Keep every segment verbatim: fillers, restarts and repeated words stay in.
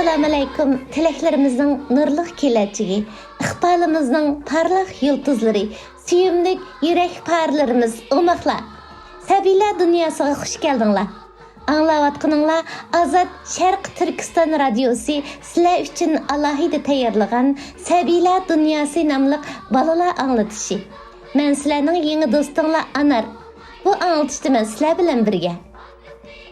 ئەسسالامۇئەلەيكۇم، تىلەكلىرىمىزنىڭ نۇرلۇق كېلەچىكى، ئىقبالىمىزنىڭ پارلاق يۇلتۇزلىرى، سۆيۈملۈك يۈرەك پارىلىرىمىز، ئوماقلار! سەبىيلەر دۇنياسىغا خۇش كەلدىڭلار! ئاڭلاۋاتقىنىڭلار ئازاد شەرقىي تۈركىستان رادىيوسى سىلەر ئۈچۈن ئالاھىدە تەييارلىغان سەبىيلەر دۇنياسى ناملىق بالىلار ئاڭلىتىشى. مەن سىلەرنىڭ يېڭى دوستۇڭلار ئانار. بۇ ئاڭلىتىشتا مەن سىلەر بىلەن بىرگە.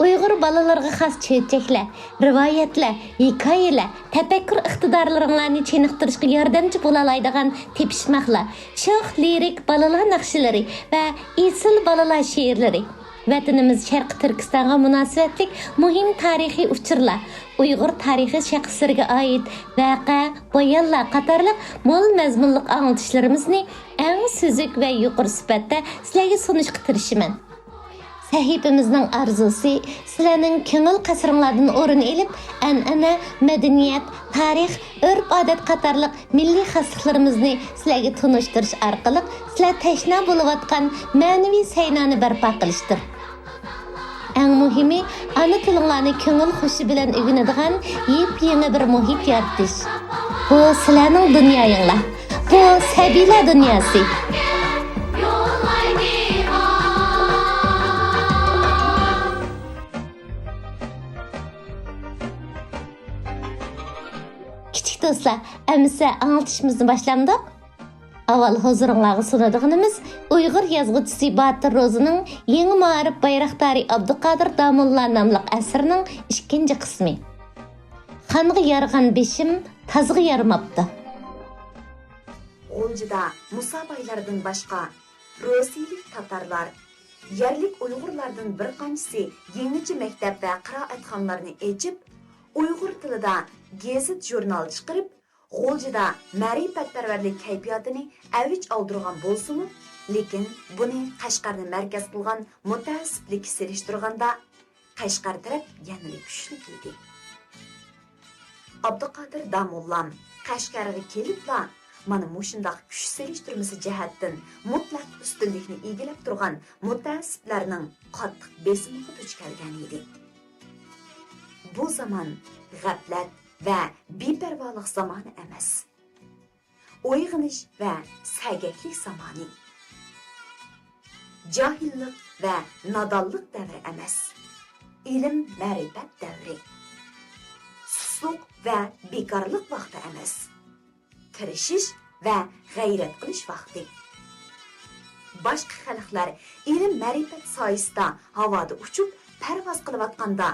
ئۇيغۇر بالىلىرىغا خاس چۆچەكلەر، رىۋايەتلەر، ھېكايىلەر، تەپەككۇر ئىقتىدارلىرىڭلارنى چېنىقتۇرۇشقا ياردەمچى بولالايدىغان تېپىشماقلار، شوخ لىرىك بالىلار ناخشىلىرى ۋە ئېسىل بالىلار شېئىرلىرى، ۋەتىنىمىز شەرقىي تۈركىستانغا مۇناسىۋەتلىك مۇھىم تارىخىي ئۇچۇرلار، ئۇيغۇر تارىخىي شەخسلىرىگە ئائىت ۋەقە، بايانلار قاتارلىق مول مەزمۇنلۇق ئاڭلىتىشلىرىمىزنى ئەڭ سۈزۈك ۋە يۇقىرى سۈپەتتە سىلەرگە سۇنۇشقا تىرىشىمەن. سەھىپىمىزنىڭ ئارزۇسى سىلەرنىڭ كۆڭۈل قەسرىڭلاردىن ئورۇن ئېلىپ، ئەنئەنە، مەدەنىيەت، تارىخ، ئۆرپ-ئادەت قاتارلىق مىللىي خاسلىقلىرىمىزنى سىلەرگە تونۇشتۇرۇش ئارقىلىق سىلەر تەشنا بولۇۋاتقان مەنىۋى سەينانى بەرپا قىلىشتۇر. ئەڭ مۇھىمى، ئانا تىلىڭلارنى كۆڭۈل خۇشى بىلەن ئۆگىنىدىغان يېپيېڭى بىر مۇھىت يارىتىش. بۇ سىلەرنىڭ دۇنيايىڭلار. بۇ سەبىيلەر دۇنياسى. كىچىك دوستلار، ئەمىسە ئاڭلىتىشىمىزنى باشلامدۇق؟ ئاۋۋال ھۇزۇرۇڭلارغا سۇنىدىغىنىمىز ئۇيغۇر يازغۇچىسى باتۇر روزىنىڭ يېڭى مائارىپ بايراقدارى ئابدۇقادىر داموللا ناملىق ئەسىرىنىڭ ئىككىنچى قىسمى. خانغا يارىغان بېشىم تازغا يارىماپتۇ. غۇلجىدا مۇسابايلاردىن باشقا، روسىيىلىك تاتارلار، يەرلىك ئۇيغۇرلاردىن بىر قانچىسى يېڭىچە مەكتەپ ۋە قىرائەتخانىلارنى ئېچىپ، ئۇيغۇر تىلىدا گېزىت-ژۇرنال چىقىرىپ، غۇلجىدا مەرىپەتپەرۋەرلىك كەيپىياتىنى ئەۋج ئالدۇرغان بولسىمۇ، لېكىن بۇنى قەشقەرنى مەركەز قىلغان مۇتەئەسسىپلىككە سېلىشتۇرغاندا، قەشقەر تەرەپ يەنىلا كۈچلۈك ئىدى. ئابدۇقادىر داموللام قەشقەرگە كېلىپلا، مانا مۇشۇنداق كۈچ سېلىشتۇرمىسى جەھەتتىن مۇتلەق ئۈستۈنلۈكنى ئىگىلەپ تۇرغان مۇتەئەسسىپلەرنىڭ قاتتىق بېسىمىغا دۇچ كەلگەن ئىدى. بۇ زامان غەپلەت ۋە بىپەرۋالىق زامانى ئەمەس. ئويغىنىش ۋە سەگەكلىك زامانى. جاھىللىق ۋە نادانلىق دەۋرى ئەمەس. ئىلىم-مەرىپەت دەۋرى. سۇسلۇق ۋە بىكارلىق ۋاقتى ئەمەس. تىرىشىش ۋە غەيرەت قىلىش ۋاقتى. باشقا خەلقلەر ئىلىم-مەرىپەت سايىسىدا ھاۋادا ئۇچۇپ پەرۋاز قىلىۋاتقاندا،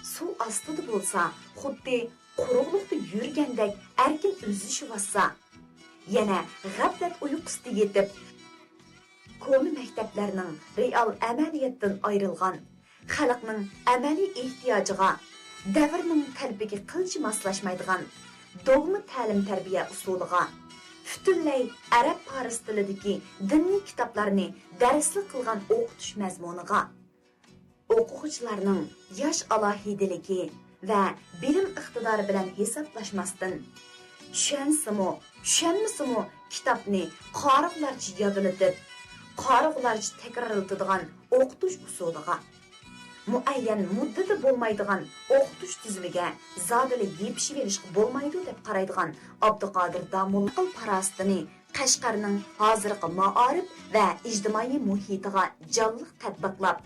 سۇ ئاستىدا بولسا خۇددى قۇرۇقلۇقتا يۈرگەندەك ئەركىن ئۈزۈشۈۋاتسا، يەنە غەپلەت ئۇيقۇسىدا يېتىپ، كونا مەكتەپلەرنىڭ رېئال ئەمەلىيەتتىن ئايرىلغان، خەلقنىڭ ئەمەلىي ئېھتىياجىغا، دەۋرنىڭ تەلىپىگە قىلچە ماسلاشمايدىغان دوگما تەلىم-تەربىيە ئۇسۇلىغا، پۈتۈنلەي ئەرەب-پارس تىلىدىكى دىنىي كىتابلارنى دەرسلىك قىلغان ئوقۇتۇش مەزمۇنىغا، ئوقۇغۇچىلارنىڭ ياش ئالاھىدىلىكى ۋە بىلىم ئىقتىدارى بىلەن ھېسابلاشماستىن، چۈشەنسىمۇ، چۈشەنمىسىمۇ كىتابنى قارىغۇلارچە يادلىتىپ، قارىغۇلارچە تەكرارلىتىدىغان ئوقۇتۇش ئۇسۇلىغا، مۇئەييەن مۇددىتى بولمايدىغان ئوقۇتۇش تۈزۈمىگە زادىلا يېپىشىۋېلىشقا بولمايدۇ دەپ قارايدىغان ئابدۇقادىر داموللا ئەقىل-پاراسىتىنى قەشقەرنىڭ ھازىرقى مائارىپ ۋە ئىجتىمائىي مۇھىتىغا جانلىق تەتبىقلاپ،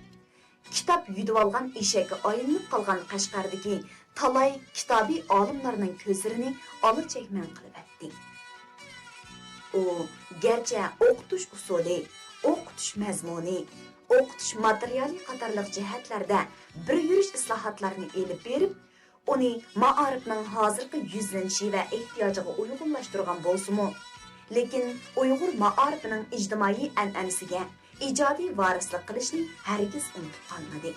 كىتاب يۈدۈۋالغان ئېشەككە ئايلىنىپ قالغان قەشقەردىكى تالاي كىتابىي ئالىملارنىڭ كۆزلىرىنى ئالا چەكمەن قىلىۋەتتى. ئۇ گەرچە ئوقۇتۇش ئۇسۇلى، ئوقۇتۇش مەزمۇنى، ئوقۇتۇش ماتېرىيالى قاتارلىق جەھەتلەردە بىر يۈرۈش ئىسلاھاتلارنى ئېلىپ بېرىپ، ئۇنى مائارىپنىڭ ھازىرقى يۈزلىنىشى ۋە ئېھتىياجىغا ئۇيغۇنلاشتۇرغان بولسىمۇ، لېكىن ئۇيغۇر مائارىپىنىڭ ئىجتىمائىي ئەنئەنىسىگە ئىجادىي ۋارىسلىق قىلىشنى ھەرگىز ئۇنتۇپ قالمىدى.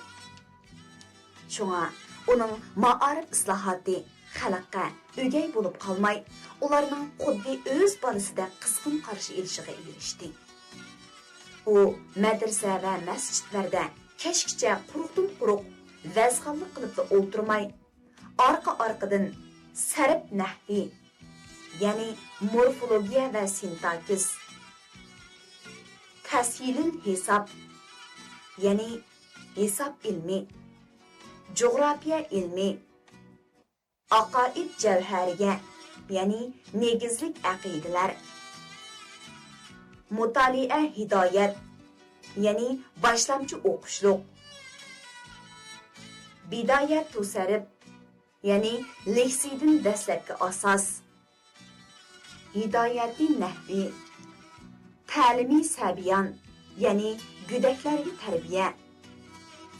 شۇڭا ئۇنىڭ مائارىپ ئىسلاھاتى خەلققە ئۆگەي بولۇپ قالماي، ئۇلارنىڭ خۇددى ئۆز بالىسىدەك قىزغىن قارشى ئېلىشىغا ئېرىشتى. ئۇ مەدرىسە ۋە مەسچىتلەردە كەچكىچە قۇرۇقتىن قۇرۇق ۋەزخانلىق قىلىپلا ئولتۇرماي، ئارقا-ئارقىدىن سەرپ نەھۋى، يەنى مورفولوگىيە ۋە سىنتاكسىس، تەسھىلىل ھېساب، يەنى ھېساب ئىلمى، جۇغراپىيە ئىلمى، ئاقائىد جەۋھەرىيە، يەنى نېگىزلىك ئەقىدىلەر. مۇتالىئە ھىدايەت، يەنى باشلامچى ئوقۇشلۇق. بىدايەتۇ سەرب، يەنى لېكسىيدىن دەسلەپكى ئاساس. ھىدايەتى نەھۋى، تەلىمى سەبىيان، يەنى گۆدەكلەرگە تەربىيە.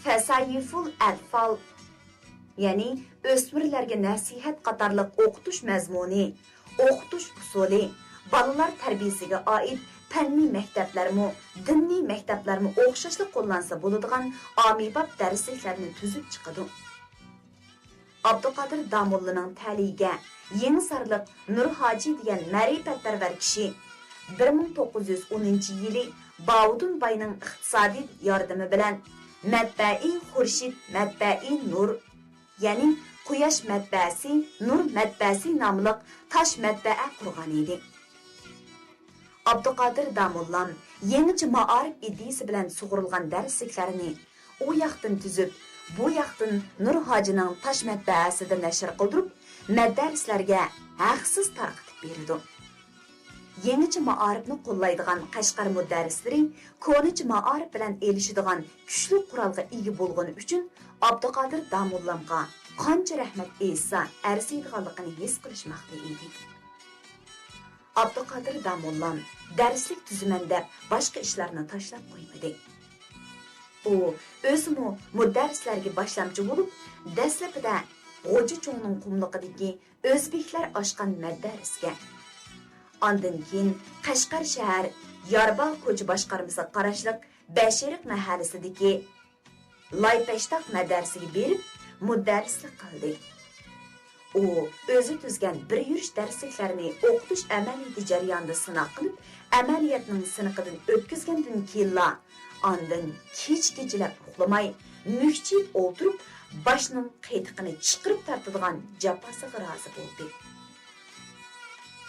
فەسايىفۇل ئەتفال، يەنى ئۆسمۈرلەرگە نەسىھەت قاتارلىق ئوقۇتۇش مەزمۇنى، ئوقۇتۇش ئۇسۇلى، بالىلار تەربىيىسىگە ئائىت پەننىي مەكتەپلەرمۇ، دىنىي مەكتەپلەرمۇ ئوخشاشلا قوللانسا بولىدىغان ئامىباب دەرسلىكلەرنى تۈزۈپ چىقىدۇ. ئابدۇقادىر داموللىنىڭ تەلىيىگە يېڭىسارلىق نۇر ھاجى دېگەن مەرىپەتپەرۋەر كىشى بىر مىڭ توققۇز يۈز ئونىنچى يىلى باۋۇدۇن باينىڭ ئىقتىسادىي ياردىمى بىلەن مەتبەئى خۇرشىد مەتبەئى نۇر، يەنى قۇياش مەتبەئەسى، نۇر مەتبەئەسى ناملىق تاش مەتبەئە قۇرغان ئىدى. ئابدۇقادىر داموللام يېڭىچە مائارىپ ئىدىيىسى بىلەن سۇغۇرۇلغان دەرسلىكلەرنى ئۇ ياقتىن تۈزۈپ، بۇ ياقتىن نۇر ھاجىنىڭ تاش مەتبەئەسىدە نەشر قىلدۇرۇپ، مەدەرسلەرگە ھەقسىز تارقىتىپ بېرىدۇ. يېڭىچە مائارىپنى قوللايدىغان قەشقەر مۇدەررىسلىرى كونىچە مائارىپ بىلەن ئېلىشىدىغان كۈچلۈك قورالغا ئىگە بولغىنى ئۈچۈن ئابدۇقادىر داموللامغا قانچە رەھمەت ئېيتسا ئەرزىيدىغانلىقىنى ھېس قىلىشماقتا ئىدى. ئابدۇقادىر داموللام دەرسلىك تۈزىمەن دەپ باشقا ئىشلارنى تاشلاپ قويمىدى. ئۇ ئۆزىمۇ مۇدەررىسلەرگە باشلامچى بولۇپ، دەسلىپىدە غوجا چوڭنىڭ قۇملۇقىدىكى ئۆزبېكلەر ئاچقان مەدەرسكە، ئاندىن كېيىن قەشقەر شەھەر يارباغ كوچا باشقارمىسىغا قاراشلىق بەشىرىق مەھەللىسىدىكى لايپەشتاق مەدەرسىگە بېرىپ مۇدەررىسلىك قىلدى. ئۇ ئۆزى تۈزگەن بىر يۈرۈش دەرسلىكلەرنى ئوقۇتۇش ئەمەلىيىتى جەريانىدا سىناق قىلىپ، ئەمەلىيەتنىڭ سىنىقىدىن ئۆتكۈزگەندىن كېيىنلا، ئاندىن كېچە-كېچىلەپ ئۇخلىماي، مۈكچىيىپ ئولتۇرۇپ، باشنىڭ قېتىقىنى چىقىرىپ تارتىدىغان جاپاسىغا رازى بولدى.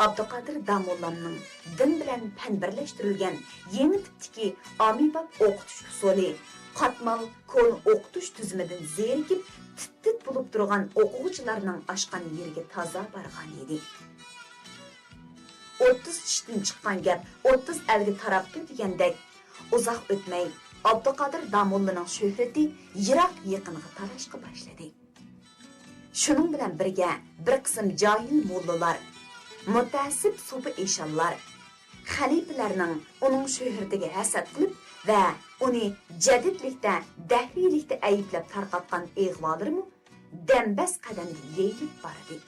ئابدۇقادىر داموللامنىڭ دىن بىلەن پەن بىرلەشتۈرۈلگەن يېڭى تىپتىكى ئامىباب ئوقۇتۇش ئۇسۇلى، قاتمال كونا ئوقۇتۇش تۈزۈمىدىن زېرىكىپ، تىت-تىت بولۇپ تۇرغان ئوقۇغۇچىلارنىڭ ئاشقان يېرىگە تازا بارغانىدى. «ئوتتۇز چىشتىن چىققان گەپ ئوتتۇز ئەلگە تاراپتۇ» دېگەندەك، ئۇزاق ئۆتمەي، ئابدۇقادىر داموللىنىڭ شۆھرىتى يىراق-يېقىنغا تاراشقا باشلىدى. شۇنىڭ بىلەن بىرگە، بىر قىسىم جاھىل موللىلار، مۇتەئەسسىپ سوپى ئىشانلار، خەلىپىلەرنىڭ ئۇنىڭ شۆھرىتىگە ھەسەت قىلىپ ۋە ئۇنى جەدىدلىكتە، دەھرىيلىكتە ئەيىبلەپ تارقاتقان ئىغۋالىرىمۇ دەمبەس قەدەمدە يېيىلىپ باردى.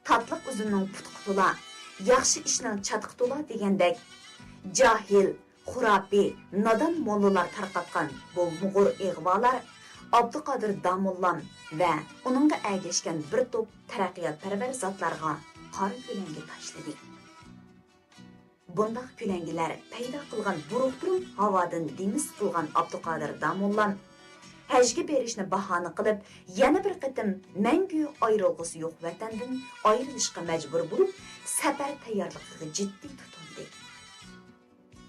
«تاتلىق ئۈزۈمنىڭ پۇتىقى تولا، ياخشى ئىشنىڭ چاتىقى تولا» دېگەندەك، جاھىل، خۇراپىي، نادان موللىلار تارقاتقان بۇ مۇغۇر ئىغۋالار ئابدۇقادىر داموللام ۋە ئۇنىڭغا ئەگەشكەن بىر توپ تەرەققىياتپەرۋەر زاتلارغا قارا كۆلەڭگە تاشلىدى. بۇنداق كۆلەڭگىلەر پەيدا قىلغان بۇرۇقتۇرۇم ھاۋادىن دېڭىز قىلغان ئابدۇقادىر داموللام ھەجگە بېرىشنى باھانە قىلىپ، يەنە بىر قېتىم مەڭگۈ ئايرىلغۇسى يوق ۋەتەندىن ئايرىلىشقا مەجبۇر بولۇپ، سەپەر تەييارلىقىغا جىددىي تۇتۇندى.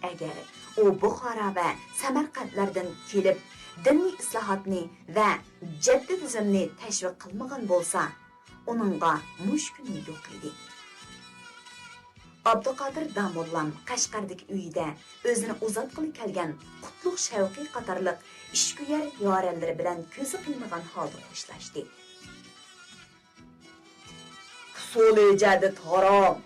ئەگەر ئۇ بۇخارا ۋە سەمەرقەنتلەردىن كېلىپ، دىنىي ئىسلاھاتنى ۋە جەددىدىزمنى تەشۋىق قىلمىغان بولسا، ئۇنىڭغا مۇشۇ كۈنمۇ يوق ئىدى. ئابدۇقادىر داموللام قەشقەردىكى ئۆيىدە ئۆزىنى ئۇزاتقىلى كەلگەن قۇتلۇق شەۋقى قاتارلىق ئىشكۆيەر يارەنلىرى بىلەن كۆزى قىيمىغان ھالدا خوشلاشتى. «ئۇسۇلى جەدىد ھارام.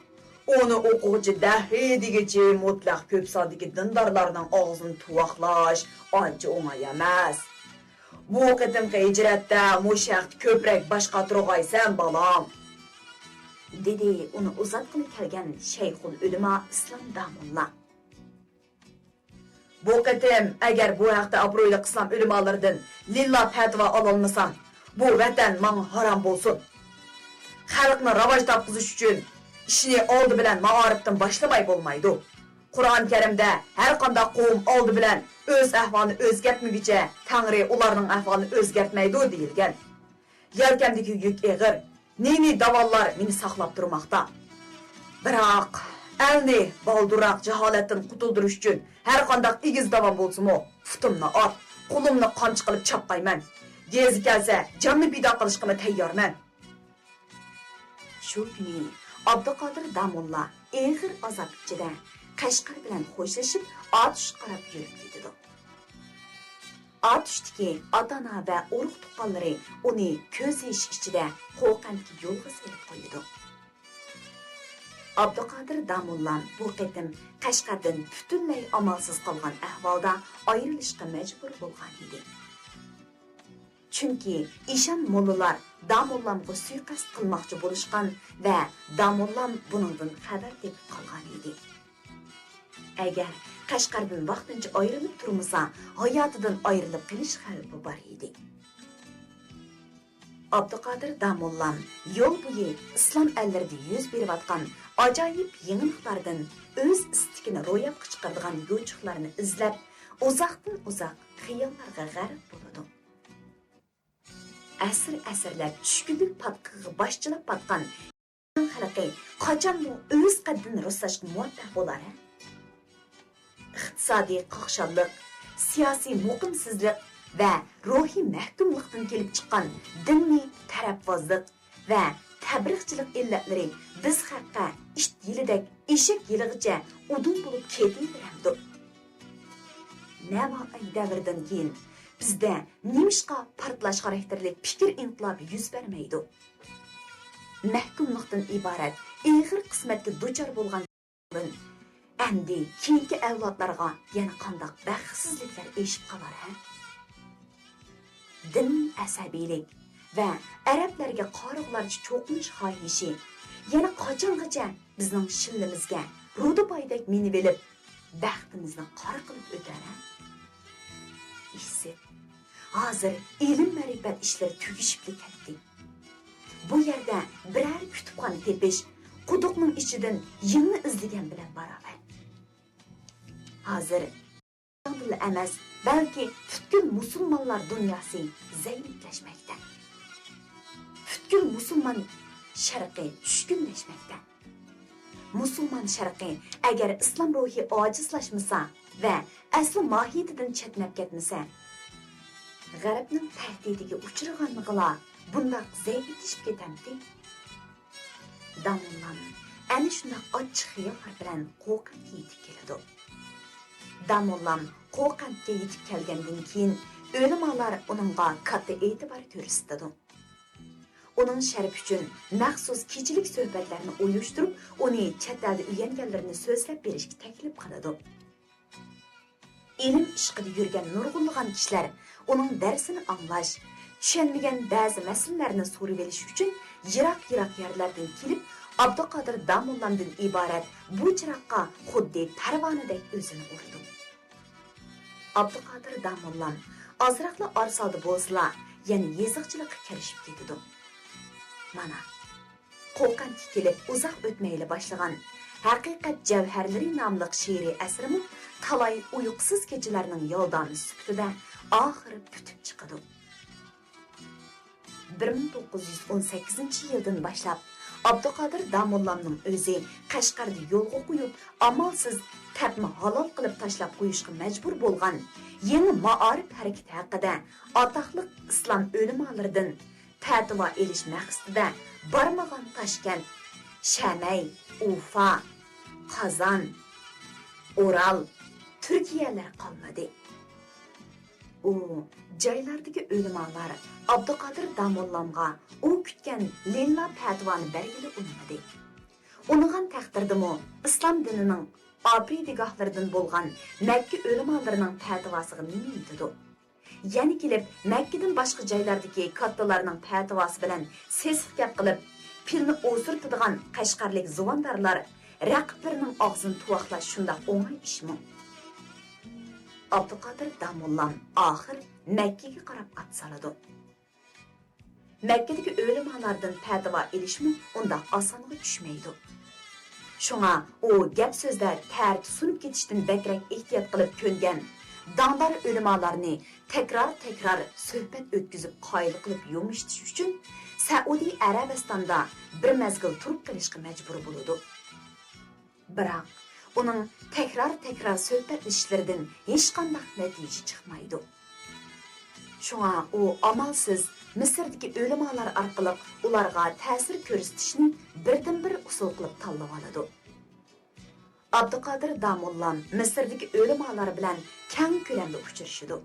ئۇنى ئوقۇغۇچە دەھرىي دېگۈچى مۇتلەق كۆپ ساندىكى دىندارلارنىڭ ئاغزىنى تۇۋاقلاش ئانچە ئوڭاي ئەمەس. بۇ قېتىمقى ھىجرەتتە مۇشۇ ھەقتە كۆپرەك باش قاتۇرغايسەن، بالام»، دېدى ئۇنى ئۇزاتقىلى كەلگەن شەيخۇل ئۆلىما ئىسلام داموللا. «بۇ قېتىم ئەگەر بۇ ھەقتە ئابرۇيلۇق ئىسلام ئۆلىمالىرىدىن لىللا پەتىۋا ئالالمىسام، بۇ ۋەتەن ماڭا ھارام بولسۇن. خەلقنى راۋاج تاپقۇزۇش ئۈچۈن ئىشنى ئالدى بىلەن مائارىپتىن باشلىماي بولمايدۇ. قۇرئان كەرىمدە ھەر قانداق قوۋم ئالدى بىلەن ئۆز ئەھۋالىنى ئۆزگەرتمىگۈچە تەڭرى ئۇلارنىڭ ئەھۋالىنى ئۆزگەرتمەيدۇ دېيىلگەن. يەلكەمدىكى يۈك ئېغىر، نى-نى داۋانلار مېنى ساقلاپ تۇرماقتا. بىراق، ئەلنى بالدۇرراق جاھالەتتىن قۇتۇلدۇرۇش ئۈچۈن ھەر قانداق ئېگىز داۋان بولسىمۇ، پۇتۇمنى ئات، قولۇمنى قامچا قىلىپ چاپقايمەن. يېزا كەلسە جاننى پىدا قىلىشقىمۇ تەييارمەن. شۇ كۈنى ئابدۇقادىر داموللا ئېغىر ئازاب ئىچىدە قەشقەر بىلەن خوشلىشىپ، ئاتۇشقا قاراپ يۈرۈپ كېتىدۇ. ئاتۇشتىكى ئاتا-ئانا ۋە ئۇرۇق-تۇغقانلىرى ئۇنى كۆز يېشى ئىچىدە قوقەنتكە يولغا سېلىپ قويىدۇ. ئابدۇقادىر داموللام بۇ قېتىم قەشقەردىن پۈتۈنلەي ئامالسىز قالغان ئەھۋالدا ئايرىلىشقا مەجبۇر بولغان ئىدى. چۈنكى ئىشان موللىلار داموللامغا سۇيىقەست قىلماقچى بولۇشقان ۋە داموللام بۇنىڭدىن خەۋەر تېپىپ قالغان ئىدى. ئەگەر قەشقەردىن ۋاقتىنچە ئايرىلىپ تۇرمىسا، ھاياتىدىن ئايرىلىپ قېلىش خەۋپى بار ئىدى. ئابدۇقادىر داموللام يول بويى ئىسلام ئەللىرىدە يۈز بېرىۋاتقان ئاجايىپ يېڭىلىقلاردىن ئۆز ئىستىكىنى روياپقا چىقىرىدىغان يوچۇقلارنى ئىزلەپ، ئۇزاقتىن ئۇزاق خىياللارغا غەرق بولىدۇ. ئەسىر-ئەسىرلەپ چۈشكۈنلۈك پاتقىقىغا باش چىلاپ پاتقان خەلقى قاچانمۇ ئۆز قەددىنى رۇسلاشقا مۇۋەپپەق بولار ھە؟ ئىقتىسادىي قاقشاللىق، سىياسىي مۇقىمسىزلىق ۋە روھىي مەھكۇملۇقتىن كېلىپ چىققان دىنىي تەرەپۋازلىق ۋە تەبلىغچىلىق ئىللەتلىرى بىز خەققە ئىت يىلىدەك ئېشەك يىلىغىچە ئۇدۇل بولۇپ كېتىۋېرەمدۇ؟ نەۋائىي دەۋردىن كېيىن بىزدە نېمىشقا پارتلاش خاراكتېرلىك پىكىر ئىنقىلابى يۈز بەرمەيدۇ؟ مەھكۇملۇقتىن ئىبارەت ئېغىر قىسمەتكە دۇچار بولغان ئەمدى كېيىنكى ئەۋلادلارغا يەنە قانداق بەختسىزلىكلەر ئېشىپ قالار ھە؟ دىنىي ئەسەبىيلىك ۋە ئەرەبلەرگە قارىغۇلارچە چوقۇنۇش خاھىشى يەنە قاچانغىچە بىزنىڭ شىللىمىزگە رۇدۇپايدەك مىنىۋېلىپ، بەختىمىزنى قارا قىلىپ ئۆتەر ھە؟ ئىسىت، ھازىر ئىلىم-مەرىپەت ئىشلىرى تۈگىشىپلا كەتتى. بۇ يەردە بىرەر كۇتۇپخانا تېپىش قۇدۇقنىڭ ئىچىدىن يىڭنە ئىزدىگەن بىلەن باراۋەر. ھازىر ئەمەس، بەلكى پۈتكۈل مۇسۇلمانلار دۇنياسى زەئىپلەشمەكتە. پۈتكۈل مۇسۇلمان شەرقى چۈشكۈنلەشمەكتە. مۇسۇلمان شەرقى ئەگەر ئىسلام روھى ئاجىزلاشمىسا ۋە ئەسلى ماھىيىتىدىن چەتنەپ كەتمىسە، غەربنىڭ تەھدىتىگە ئۇچرىغانلىغىلا بۇنداق زەئىپلىشىپ كېتەمتى؟ داموللام ئەنە شۇنداق ئاچچىق خىياللار بىلەن قوقەنتكە يېتىپ كېلىدۇ. داموللام قوقەنتكە يېتىپ كەلگەندىن كېيىن، ئۆلىمالار ئۇنىڭغا كاتتا ئېتىبار كۆرسىتىدۇ. ئۇنىڭ شەرىپى ئۈچۈن مەخسۇس كېچىلىك سۆھبەتلەرنى ئۇيۇشتۇرۇپ، ئۇنى چەت ئەلدە ئۆگەنگەنلىرىنى سۆزلەپ بېرىشكە تەكلىپ قىلىدۇ. ئىلىم ئىشقىدا يۈرگەن نۇرغۇنلىغان كىشىلەر ئۇنىڭ دەرسىنى ئاڭلاش، چۈشەنمىگەن بەزى مەسىلىلەرنى سورىۋېلىش ئۈچۈن يىراق-يىراق يەرلەردىن كېلىپ، ئابدۇقادىر داموللامدىن ئىبارەت بۇ چىراغقا خۇددى پەرۋانىدەك ئۆزىنى ئۇرىدۇ. ئابدۇقادىر داموللام ئازراقلا ئارىسالدى بولسىلا، يەنە يېزىقچىلىققا كىرىشىپ كېتىدۇ. مانا، قوقەنتكە كېلىپ ئۇزاق ئۆتمەيلا باشلىغان ھەقىقەت جەۋھەرلىرى ناملىق شېئىرىي ئەسىرىمۇ تالاي ئۇيقۇسىز كېچىلەرنىڭ يالدامى سۈپىتىدە ئاخىرى پۈتۈپ چىقىدۇ. بىر مىڭ توققۇز يۈز ئون سەككىزىنچى يىلدىن باشلاپ، ئابدۇقادىر داموللامنىڭ ئۆزى قەشقەردە يولغا قويۇپ، ئامالسىز تەپمە ھالال قىلىپ تاشلاپ قويۇشقا مەجبۇر بولغان يېڭى مائارىپ ھەرىكىتى ھەققىدە ئاتاقلىق ئىسلام ئۆلىمالىرىدىن پەتىۋا ئېلىش مەقسىتىدە بارمىغان تاشكەنت، شەمەي، ئۇفا، قازان، ئورال، تۈركىيەلەر قالمىدى. ئۇ جايلاردىكى ئۆلىمالار ئابدۇقادىر داموللامغا ئۇ كۈتكەن لىللا پەتىۋانى بەرگىلى ئۇنىمىدى. ئۇنىغان تەقدىردىمۇ ئىسلام دىنىنىڭ ئاپىرىدىگاھلىرىدىن بولغان مەككە ئۆلىمالىرىنىڭ پەتىۋاسىغا نېمە يېتىدۇ؟ يەنە كېلىپ، مەككىدىن باشقا جايلاردىكى كاتتىلارنىڭ پەتىۋاسى بىلەن سېسىق گەپ قىلىپ، پىلنى ئوسۇرتىدىغان قەشقەرلىك زۇۋاندارلار رەقىبلىرىنىڭ ئاغزىنى تۇۋاقلاش شۇنداق ئوڭاي ئىشمۇ؟ ئابدۇقادىر داموللام ئاخىر مەككىگە قاراپ ئات سالىدۇ. مەككىدىكى ئۆلىمالاردىن پەتىۋا ئېلىشمۇ ئۇنداق ئاسانغا چۈشمەيدۇ. شۇڭا ئۇ گەپ-سۆزدە تەرىتى سۇنۇپ كېتىشتىن بەكرەك ئېھتىيات قىلىپ كۆنگەن داڭدار ئۆلىمالارنى تەكرار-تەكرار سۆھبەت ئۆتكۈزۈپ قايىل قىلىپ يۇمشىتىش ئۈچۈن سەئۇدى ئەرەبىستاندا بىر مەزگىل تۇرۇپ قېلىشقا مەجبۇر بولىدۇ. بىراق، ئۇنىڭ تەكرار-تەكرار سۆھبەتلىشىشلىرىدىن ھېچقانداق نەتىجە چىقمايدۇ. شۇڭا ئۇ ئامالسىز مىسىردىكى ئۆلىمالار ئارقىلىق ئۇلارغا تەسىر كۆرسىتىشنى بىردىنبىر ئۇسۇل قىلىپ تاللىۋالىدۇ. ئابدۇقادىر داموللام مىسىردىكى ئۆلىمالار بىلەن كەڭ كۆلەمدە ئۇچرىشىدۇ.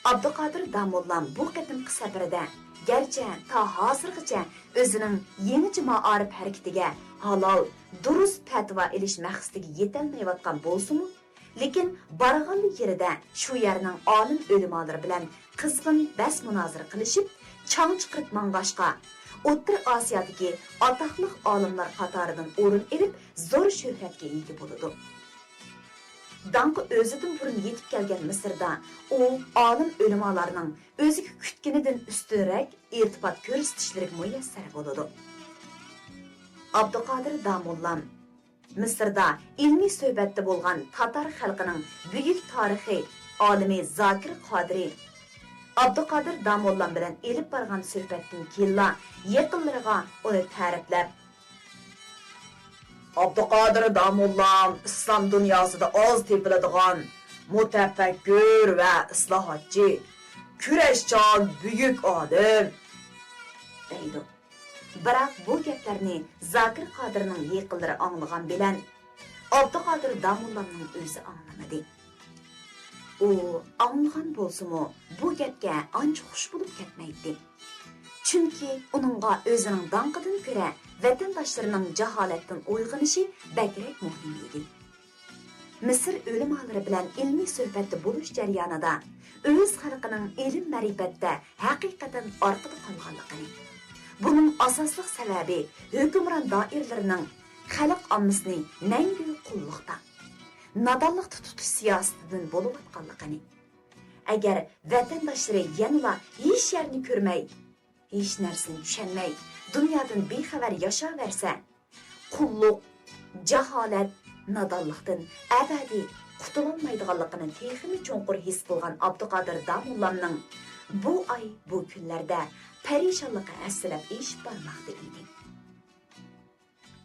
ئابدۇقادىر داموللام بۇ قېتىمقى سەپىرىدە گەرچە تا ھازىرغىچە ئۆزىنىڭ يېڭىچە مائارىپ ھەرىكىتىگە ھالال، دۇرۇس پەتىۋا ئېلىش مەقسىتىگە يېتەلمەيۋاتقان بولسىمۇ، لېكىن بارغانلا يېرىدە شۇ يەرنىڭ ئالىم ئۆلىمالىرى بىلەن قىزغىن بەس-مۇنازىرە قىلىشىپ، چاڭ چىقىرىپ ماڭغاچقا، ئوتتۇرا ئاسىيادىكى ئاتاقلىق ئالىملار قاتارىدىن ئورۇن ئېلىپ، زور شۆھرەتكە ئىگە بولىدۇ. داڭقى ئۆزىدىن بۇرۇن يېتىپ كەلگەن مىسىردا ئۇ ئالىم ئۆلىمالارنىڭ ئۆزىگە كۈتكىنىدىن ئۈستۈنرەك ئىلتىپات كۆرسىتىشلىرىگە مۇيەسسەر بولىدۇ. ئابدۇقادىر داموللام مىسىردا ئىلمىي سۆھبەتتە بولغان تاتار خەلقىنىڭ بۈيۈك تارىخىي ئالىمى زاكىر قادىرى، ئابدۇقادىر داموللام بىلەن ئېلىپ بارغان سۆھبەتتىن كېيىنلا يېقىنلىرىغا ئۇنى تەرىپلەپ، ئابدۇقادىر داموللام ئىسلام دۇنياسىدا ئاز تېپىلىدىغان مۇتەپەككۇر ۋە ئىسلاھاتچى، كۈرەشچان بۈيۈك ئالىم، دەيدۇ. بىراق بۇ گەپلەرنى زاكىر قادىرنىڭ يېقىنلىرى ئاڭلىغان بىلەن، ئابدۇقادىر داموللامنىڭ ئۆزى ئاڭلىمىدى. ئۇ ئاڭلىغان بولسىمۇ، بۇ گەپكە ئانچە خۇش بولۇپ كەتمەيتتى. چۈنكى ئۇنىڭغا ئۆزىنىڭ داڭقىدىن كۆرە ۋەتەنداشلىرىنىڭ جاھالەتتىن ئويغىنىشى بەكرەك مۇھىم ئىدى. مىسىر ئۆلىمالىرى بىلەن ئىلمىي سۆھبەتتە بولۇش جەريانىدا ئۆز خەلقىنىڭ ئىلىم-مەرىپەتتە ھەقىقەتەن ئارقىدا قالغانلىقىنى، بۇنىڭ ئاساسلىق سەۋەبى ھۆكۈمران دائىرىلىرىنىڭ خەلق ئاممىسىنى مەڭگۈ قۇللۇقتا، نادانلىقتا تۇتۇش سىياسىتىدىن بولۇۋاتقانلىقىنى، ئەگەر ۋەتەنداشلىرى يەنىلا ھېچ يەرنى كۆرمەي، ھېچ نەرسىنى چۈشەنمەي، دۇنيادىن بىخەۋەر ياشاۋەرسە، قۇللۇق، جاھالەت، نادانلىقتىن ئەبەدىي قۇتۇلالمايدىغانلىقىنى تېخىمۇ چوڭقۇر ھېس قىلغان ئابدۇقادىر داموللامنىڭ بۇ ئاي، بۇ كۈنلەردە پەرىشانلىقى ھەسسىلەپ ئېشىپ بارماقتا ئىدى.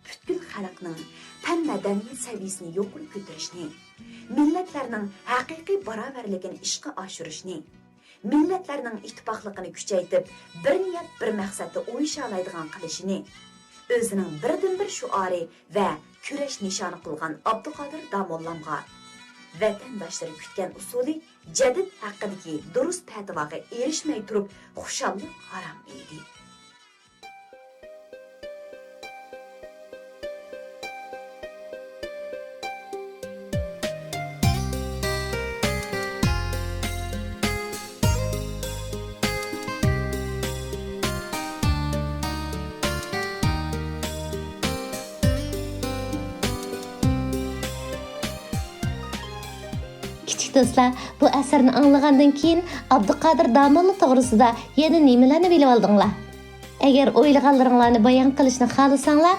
پۈتكۈل خەلقنىڭ پەن-مەدەنىيەت سەۋىيەسىنى يۇقىرى كۆتۈرۈشنى، مىللەتلەرنىڭ ھەقىقىي باراۋەرلىكىنى ئىشقا ئاشۇرۇشنى، مىللەتلەرنىڭ ئىتتىپاقلىقىنى كۈچەيتىپ، بىر نىيەت، بىر مەقسەتتە ئويۇشالايدىغان قىلىشىنى ئۆزىنىڭ بىردىنبىر شوئارى ۋە كۈرەش نىشانى قىلغان ئابدۇقادىر داموللامغا ۋەتەنداشلىرى كۈتكەن ئۇسۇلى جەدىد ھەققىدىكى دۇرۇس پەتىۋاغا ئېرىشمەي تۇرۇپ خۇشاللىق ھارام ئىدى. كىچىك دوستلار، بۇ ئەسەرنى ئاڭلىغاندىن كېيىن ئابدۇقادىر داموللا توغرىسىدا يەنە نېمىلەرنى بىلىۋالدىڭلار؟ ئەگەر ئويلىغانلىرىڭلارنى بايان قىلىشنى خالىساڭلار،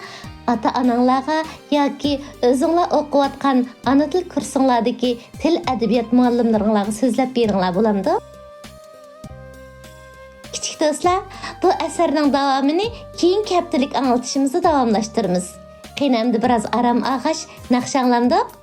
ئاتا-ئاناڭلارغا ياكى ئۆزۈڭلار ئوقۇۋاتقان ئانا تىل كۇرسۇڭلاردىكى تىل ئەدەبىيات مۇئەللىملىرىڭلارغا سۆزلەپ بېرىڭلار، بولامدۇ؟ كىچىك دوستلار، بۇ ئەسەرنىڭ داۋامىنى كېيىنكى ھەپتىلىك ئاڭلىتىشىمىزدا داۋاملاشتۇرىمىز. قېنى ئەمدى بىراز ئارام ئالغاچ، ناخشا ئاڭلاندۇق.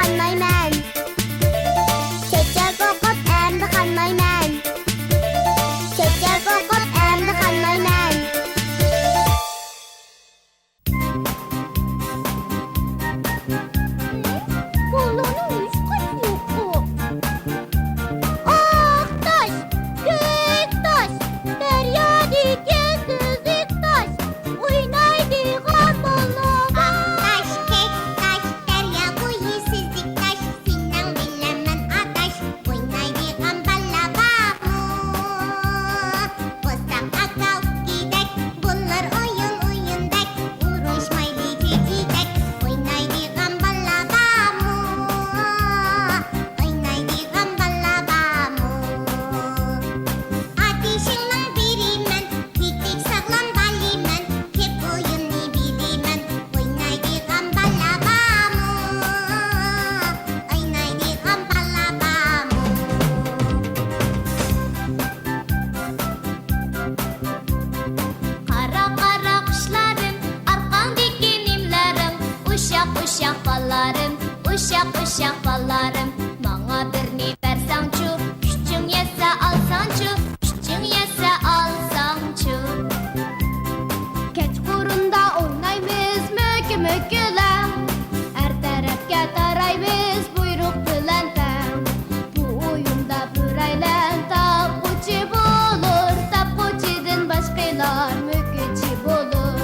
قانمايمەن. چۆچەك ئوقۇپ ئەمدى قانمايمەن. چۆچەك ئوقۇپ ئەمدى قانمايمەن. بالىنىڭ ھېچقايسى يوققۇ. ئاق تاش، كۆك تاش، دەريادىكى سۈزۈك تاش، ئوينايدىغان بالا بار. ئاق تاش، كۆك تاش، دەريا بويى سۈزۈك تاش، سېنىڭ بىلەن مەن ئاداش، ئوينايدىغان بالا بارمۇ؟ بوستان ئاكا ئۇكىدەك، بۇلار ئويۇن ئويۇندەك، ئۇرۇشمايلى جىجىدەك، ئوينايدىغان بالا بارمۇ؟ ئوينايدىغان بالا بارمۇ؟ ئاتىشىڭنىڭ بىرى مەن، تېتىك ساغلام بالىمەن، كۆپ ئويۇننى بىلىمەن، ئوينايدىغان بالا بارمۇ؟ ئوينايدىغان بالا بارمۇ؟ قارا، قارا قۇشلارىم، ئارقاڭدىكى نېمىلىرىڭ؟ ئۇششاق، ئۇششاق بالىلىرىم، ئۇششاق، ئۇششاق بالىلىرىم، ماڭا بىرنى بەرسەڭچۇ، كۈچۈڭ يەتسە ئالساڭچۇ، كۈچۈڭ يەتسە ئالساڭچۇ. كەچقۇرۇندا ئوينايمىز مۆكە-مۆكىلەر، ھەر تەرەپكە تارايمىز بۇيرۇق بىلەن تەڭ. بۇ ئويۇندا بىرەيلەن تاپقۇچى بولۇر، تاپقۇچىدىن باشقىلار مۆكۈچى بولۇر.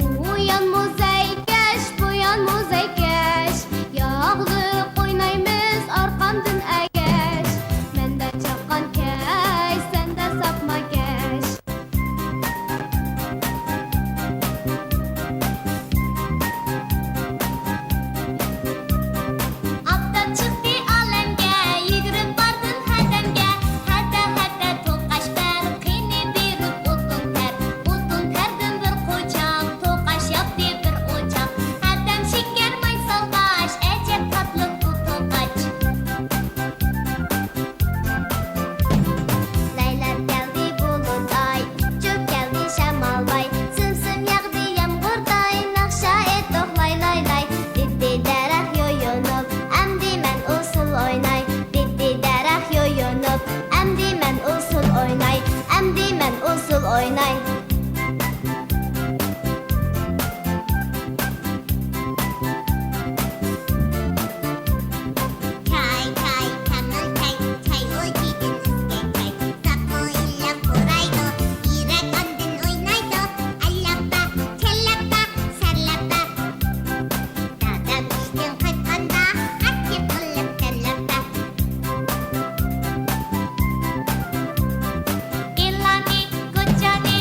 ئۇ يان مۇزەيكەش، بۇ يان مۇزەيكەش، ياغلىق ئوينايمىز ئارقامدىن ئەگەش. مەندە چاققان كەش، سەندە ساپما كەش. ئاپتاپ چىقتى ئالەمگە، يۈگۈرۈپ باردىم ھەدەمگە. ھەدە، ھەدە، توقاچ بەر، قېنى بېرىپ ئوتۇن تەر. ئوتۇن تەردىن بىر قوچاق، توقاچ ياپتى بىر ئوچاق. ھەدەم شېكەر ماي سالغاچ، ئەجەب تاتلىق بۇ توقاچ. لەيلەپ كەلدى بۇلۇتئاي، ئۇچۇپ كەلدى شامالداي، سىم-سىم ياغدى يامغۇرداي، ناخشا ئېيتتۇق لاي، لاي، لاي. دېدى دەرەخ يويۇنۇپ، ئەمدى مەن ئۇسسۇل ئويناي. دېدى دەرەخ يويۇنۇپ، ئەمدى مەن ئۇسسۇل ئويناي. ئەمدى مەن ئۇسسۇل ئويناي. چاي، چاي، تامىل چاي، چاي ئوچىدىن ئۈزگەن چاي. ساپمۇ ئىللىق پۇرايدۇ، يۈرەك ئاندىن ئوينايدۇ. ئەللەپپە، چەللەپپە، سەرلەپپە. دادام ئىشتىن قايتقاندا، ئاچچىق قىلىپ تەملەپپە. ئىلانى، كوچانى،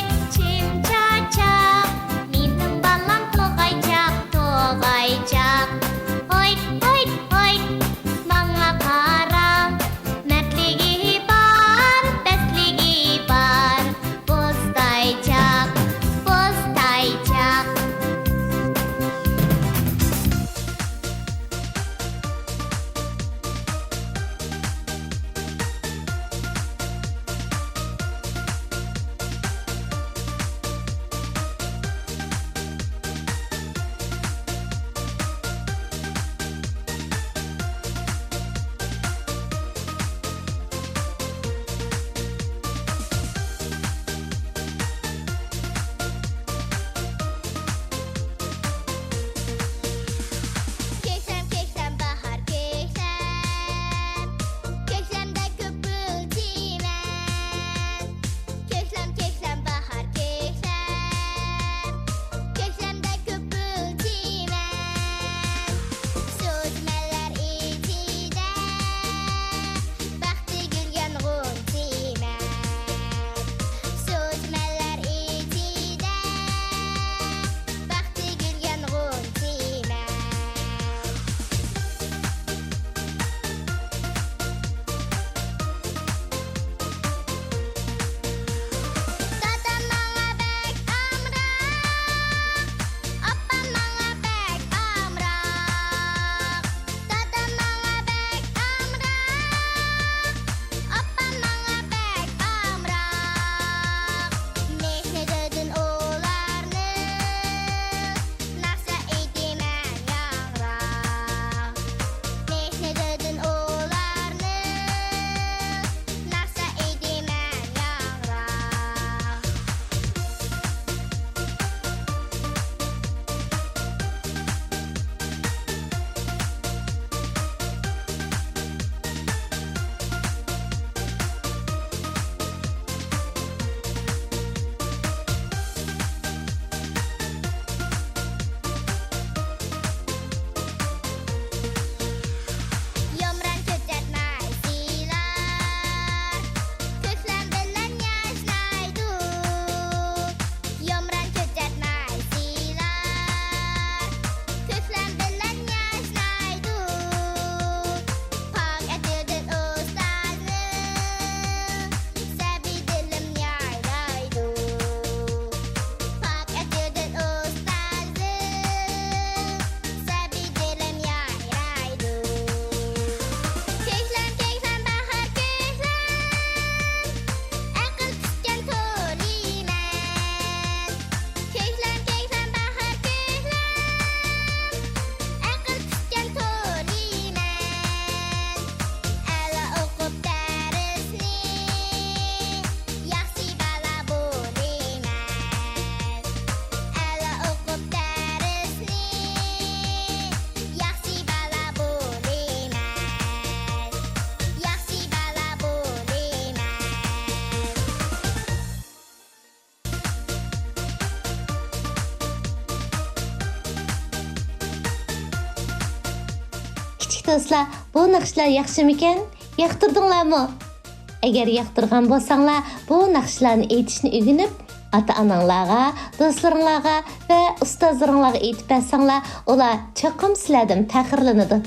دوستلار، بۇ ناخشىلار ياخشىمىكەن؟ ياقتۇردۇڭلارمۇ؟ ئەگەر ياقتۇرغان بولساڭلار، بۇ ناخشىلارنى ئېيتىشنى ئۆگىنىپ، ئاتا-ئاناڭلارغا، دوستلىرىڭلارغا ۋە ئۇستازلىرىڭلارغا ئېيتىپ بەرسەڭلار، ئۇلار چوقۇم سىلەردىن پەخىرلىنىدۇ.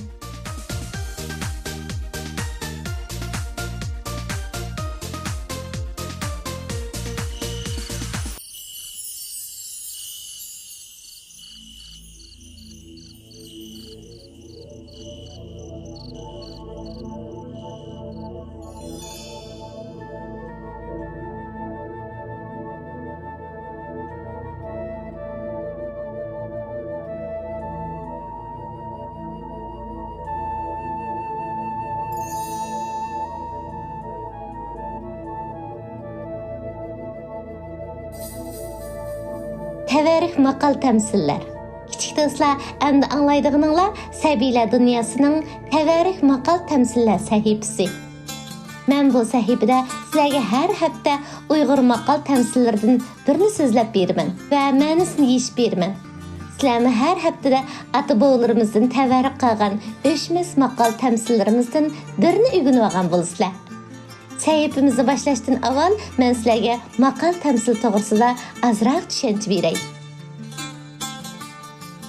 تەۋەررۈك ماقال-تەمسىللەر. كىچىك دوستلار، ئەمدى ئاڭلايدىغىنىڭلار سەبىيلەر دۇنياسىنىڭ تەۋەررۈك ماقال-تەمسىللەر سەھىپىسى. مەن بۇ سەھىپىدە سىلەرگە ھەر ھەپتە ئۇيغۇر ماقال-تەمسىللىرىدىن بىرنى سۆزلەپ بېرىمەن ۋە مەنىسىنى يېشىپ بېرىمەن. سىلەرمۇ ھەر ھەپتىدە ئاتا-بوۋىلىرىمىزدىن تەۋەررۈك قالغان ئۆچمەس ماقال-تەمسىللىرىمىزدىن بىرنى ئۆگىنىۋالغان بولىسىلەر. سەھىپىمىزنى باشلاشتىن ئاۋۋال مەن سىلەرگە ماقال-تەمسىل توغرىسىدا ئازراق چۈشەنچە بېرەي.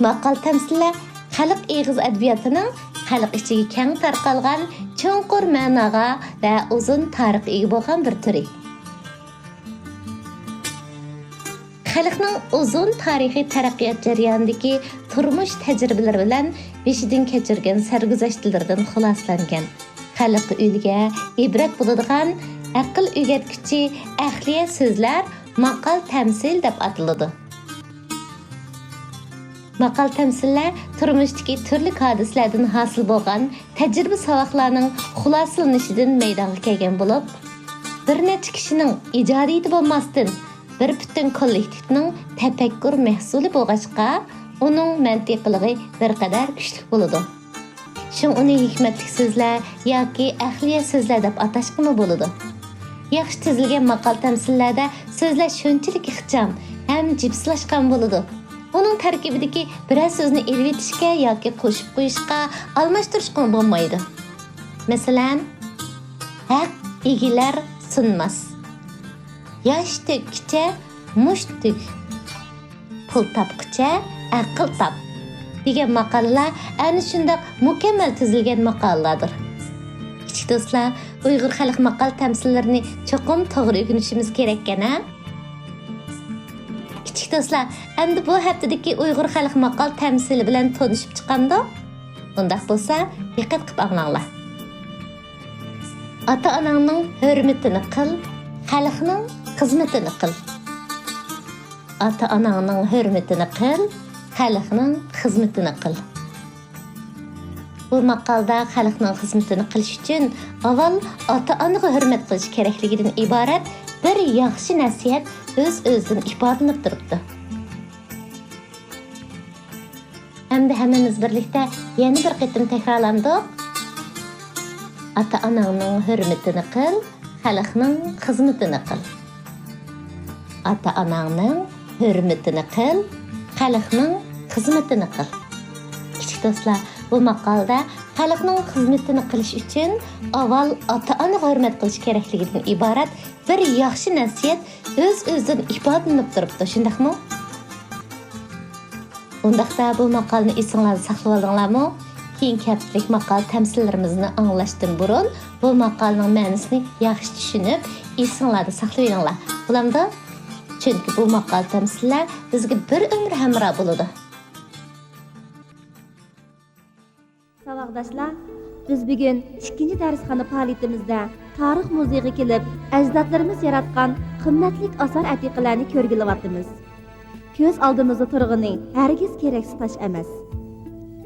ماقال-تەمسىللەر خەلق ئېغىز ئەدەبىياتىنىڭ خەلق ئىچىگە كەڭ تارقالغان، چوڭقۇر مەناغا ۋە ئۇزۇن تارىخقا ئىگە بولغان بىر تۈرى. خەلقنىڭ ئۇزۇن تارىخىي تەرەققىيات جەريانىدىكى تۇرمۇش تەجرىبىلىرى بىلەن بېشىدىن كەچۈرگەن سەرگۈزەشتلىرىدىن خۇلاسىلەنگەن، خەلققە ئۈلگە، ئىبرەت بولىدىغان، ئەقىل ئۆگەتكۈچى ئەقلىيە سۆزلەر ماقال-تەمسىل دەپ ئاتىلىدۇ. ماقال-تەمسىللەر تۇرمۇشتىكى تۈرلۈك ھادىسىلەردىن ھاسىل بولغان تەجرىبە-ساۋاقلارنىڭ خۇلاسىلىنىشىدىن مەيدانغا كەلگەن بولۇپ، بىر نەچچە كىشىنىڭ ئىجادىيىتى بولماستىن، بىر پۈتۈن كوللېكتىپنىڭ تەپەككۇر مەھسۇلى بولغاچقا، ئۇنىڭ مەنتىقىلىقى بىر قەدەر كۈچلۈك بولىدۇ. شۇڭا ئۇنى ھېكمەتلىك سۆزلەر ياكى ئەقلىيە سۆزلەر دەپ ئاتاشقىمۇ بولىدۇ. ياخشى تۈزۈلگەن ماقال-تەمسىللەردە سۆزلەر شۇنچىلىك ئىخچام ھەم جىپسىلاشقان بولىدۇ. ئۇنىڭ تەركىبىدىكى بىرەر سۆزنى ئېلىۋېتىشكە ياكى قوشۇپ قويۇشقا، ئالماشتۇرۇشقىمۇ بولمايدۇ. مەسىلەن، ھەق ئېگىلەر سۇنماس. ياش تۆككىچە مۇشت تۈگ. پۇل تاپقىچە ئەقىل تاپ دېگەن ماقالىلەر ئەنە شۇنداق مۇكەممەل تۈزۈلگەن ماقالىلاردۇر. كىچىك دوستلار، ئۇيغۇر خەلق ماقال-تەمسىللىرىنى چوقۇم توغرا ئۆگىنىشىمىز كېرەككەن، ھە؟ كىچىك دوستلار، ئەمدى بۇ ھەپتىدىكى ئۇيغۇر خەلق ماقال-تەمسىلى بىلەن تونۇشۇپ چىقامدۇق؟ ئۇنداق بولسا، دىققەت قىلىپ ئاڭلاڭلار. ئاتا-ئاناڭنىڭ ھۆرمىتىنى قىل، خەلقنىڭ خىزمىتىنى قىل. ئاتا-ئاناڭنىڭ ھۆرمىتىنى قىل، خەلقنىڭ خىزمىتىنى قىل. بۇ ماقالىدا خەلقنىڭ خىزمىتىنى قىلىش ئۈچۈن ئاۋۋال ئاتا-ئانىغا ھۆرمەت قىلىش كېرەكلىكىدىن ئىبارەت بىر ياخشى نەسىھەت ئۆز-ئۆزىدىن ئىپادىلىنىپ تۇرۇپتۇ. ئەمدى ھەممىمىز بىرلىكتە يەنە بىر قېتىم تەكرارلامدۇق؟ ئاتا-ئاناڭنىڭ ھۆرمىتىنى قىل، خەلقنىڭ خىزمىتىنى قىل. ئاتا-ئاناڭنىڭ ھۆرمىتىنى قىل، خەلقنىڭ خىزمىتىنى قىل. كىچىك دوستلار، بۇ ماقالىدە خەلقنىڭ خىزمىتىنى قىلىش ئۈچۈن ئاۋۋال ئاتا-ئانىغا ھۆرمەت قىلىش كېرەكلىكىدىن ئىبارەت بىر ياخشى نەسىھەت ئۆز-ئۆزىدىن ئىپادىلىنىپ تۇرۇپتۇ، شۇنداقمۇ؟ ئۇنداقتا بۇ ماقالىنى ئېسىڭلاردا ساقلىۋالدىڭلارمۇ؟ كېيىنكى ھەپتىلىك ماقالە تەمسىللىرىمىزنى ئاڭلاشتىن بۇرۇن بۇ ماقالىنىڭ مەنىسىنى ياخشى چۈشىنىپ، ئېسىڭلاردا ساقلىۋېلىڭلار. بولامدۇ؟ چۈنكى بۇ ماقالە تەمسىللەر بىزگە بىر ئۆمۈر ھەمراھ بولىدۇ. ساۋاقداشلار، بىز بۈگۈن ئىككىنچى دەرسخانا پائالىيىتىمىزدە تارىخ مۇزېيىغا كېلىپ، ئەجدادلىرىمىز ياراتقان قىممەتلىك ئاسار ئەتىقىلەرنى كۆرگىلىۋاتىمىز. كۆز ئالدىمىزدا تۇرغىنى ھەرگىز كېرەكسىز تاش ئەمەس.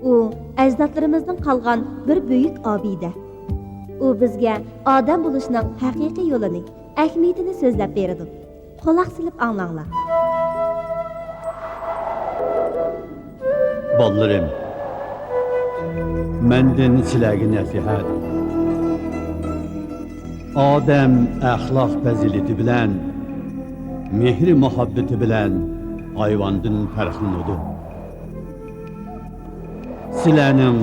ئۇ ئەجدادلىرىمىزدىن قالغان بىر بۈيۈك ئابىدە. ئۇ بىزگە ئادەم بولۇشنىڭ ھەقىقىي يولىنى، ئەھمىيىتىنى سۆزلەپ بېرىدۇ. قۇلاق سېلىپ ئاڭلاڭلار. بالىلىرىم، مەندىن سىلەرگە نەسىھەت. ئادەم ئەخلاق پەزىلىتى بىلەن، مېھرى-مۇھەببىتى بىلەن ھايۋاندىن پەرقلىنىدۇ. سىلەرنىڭ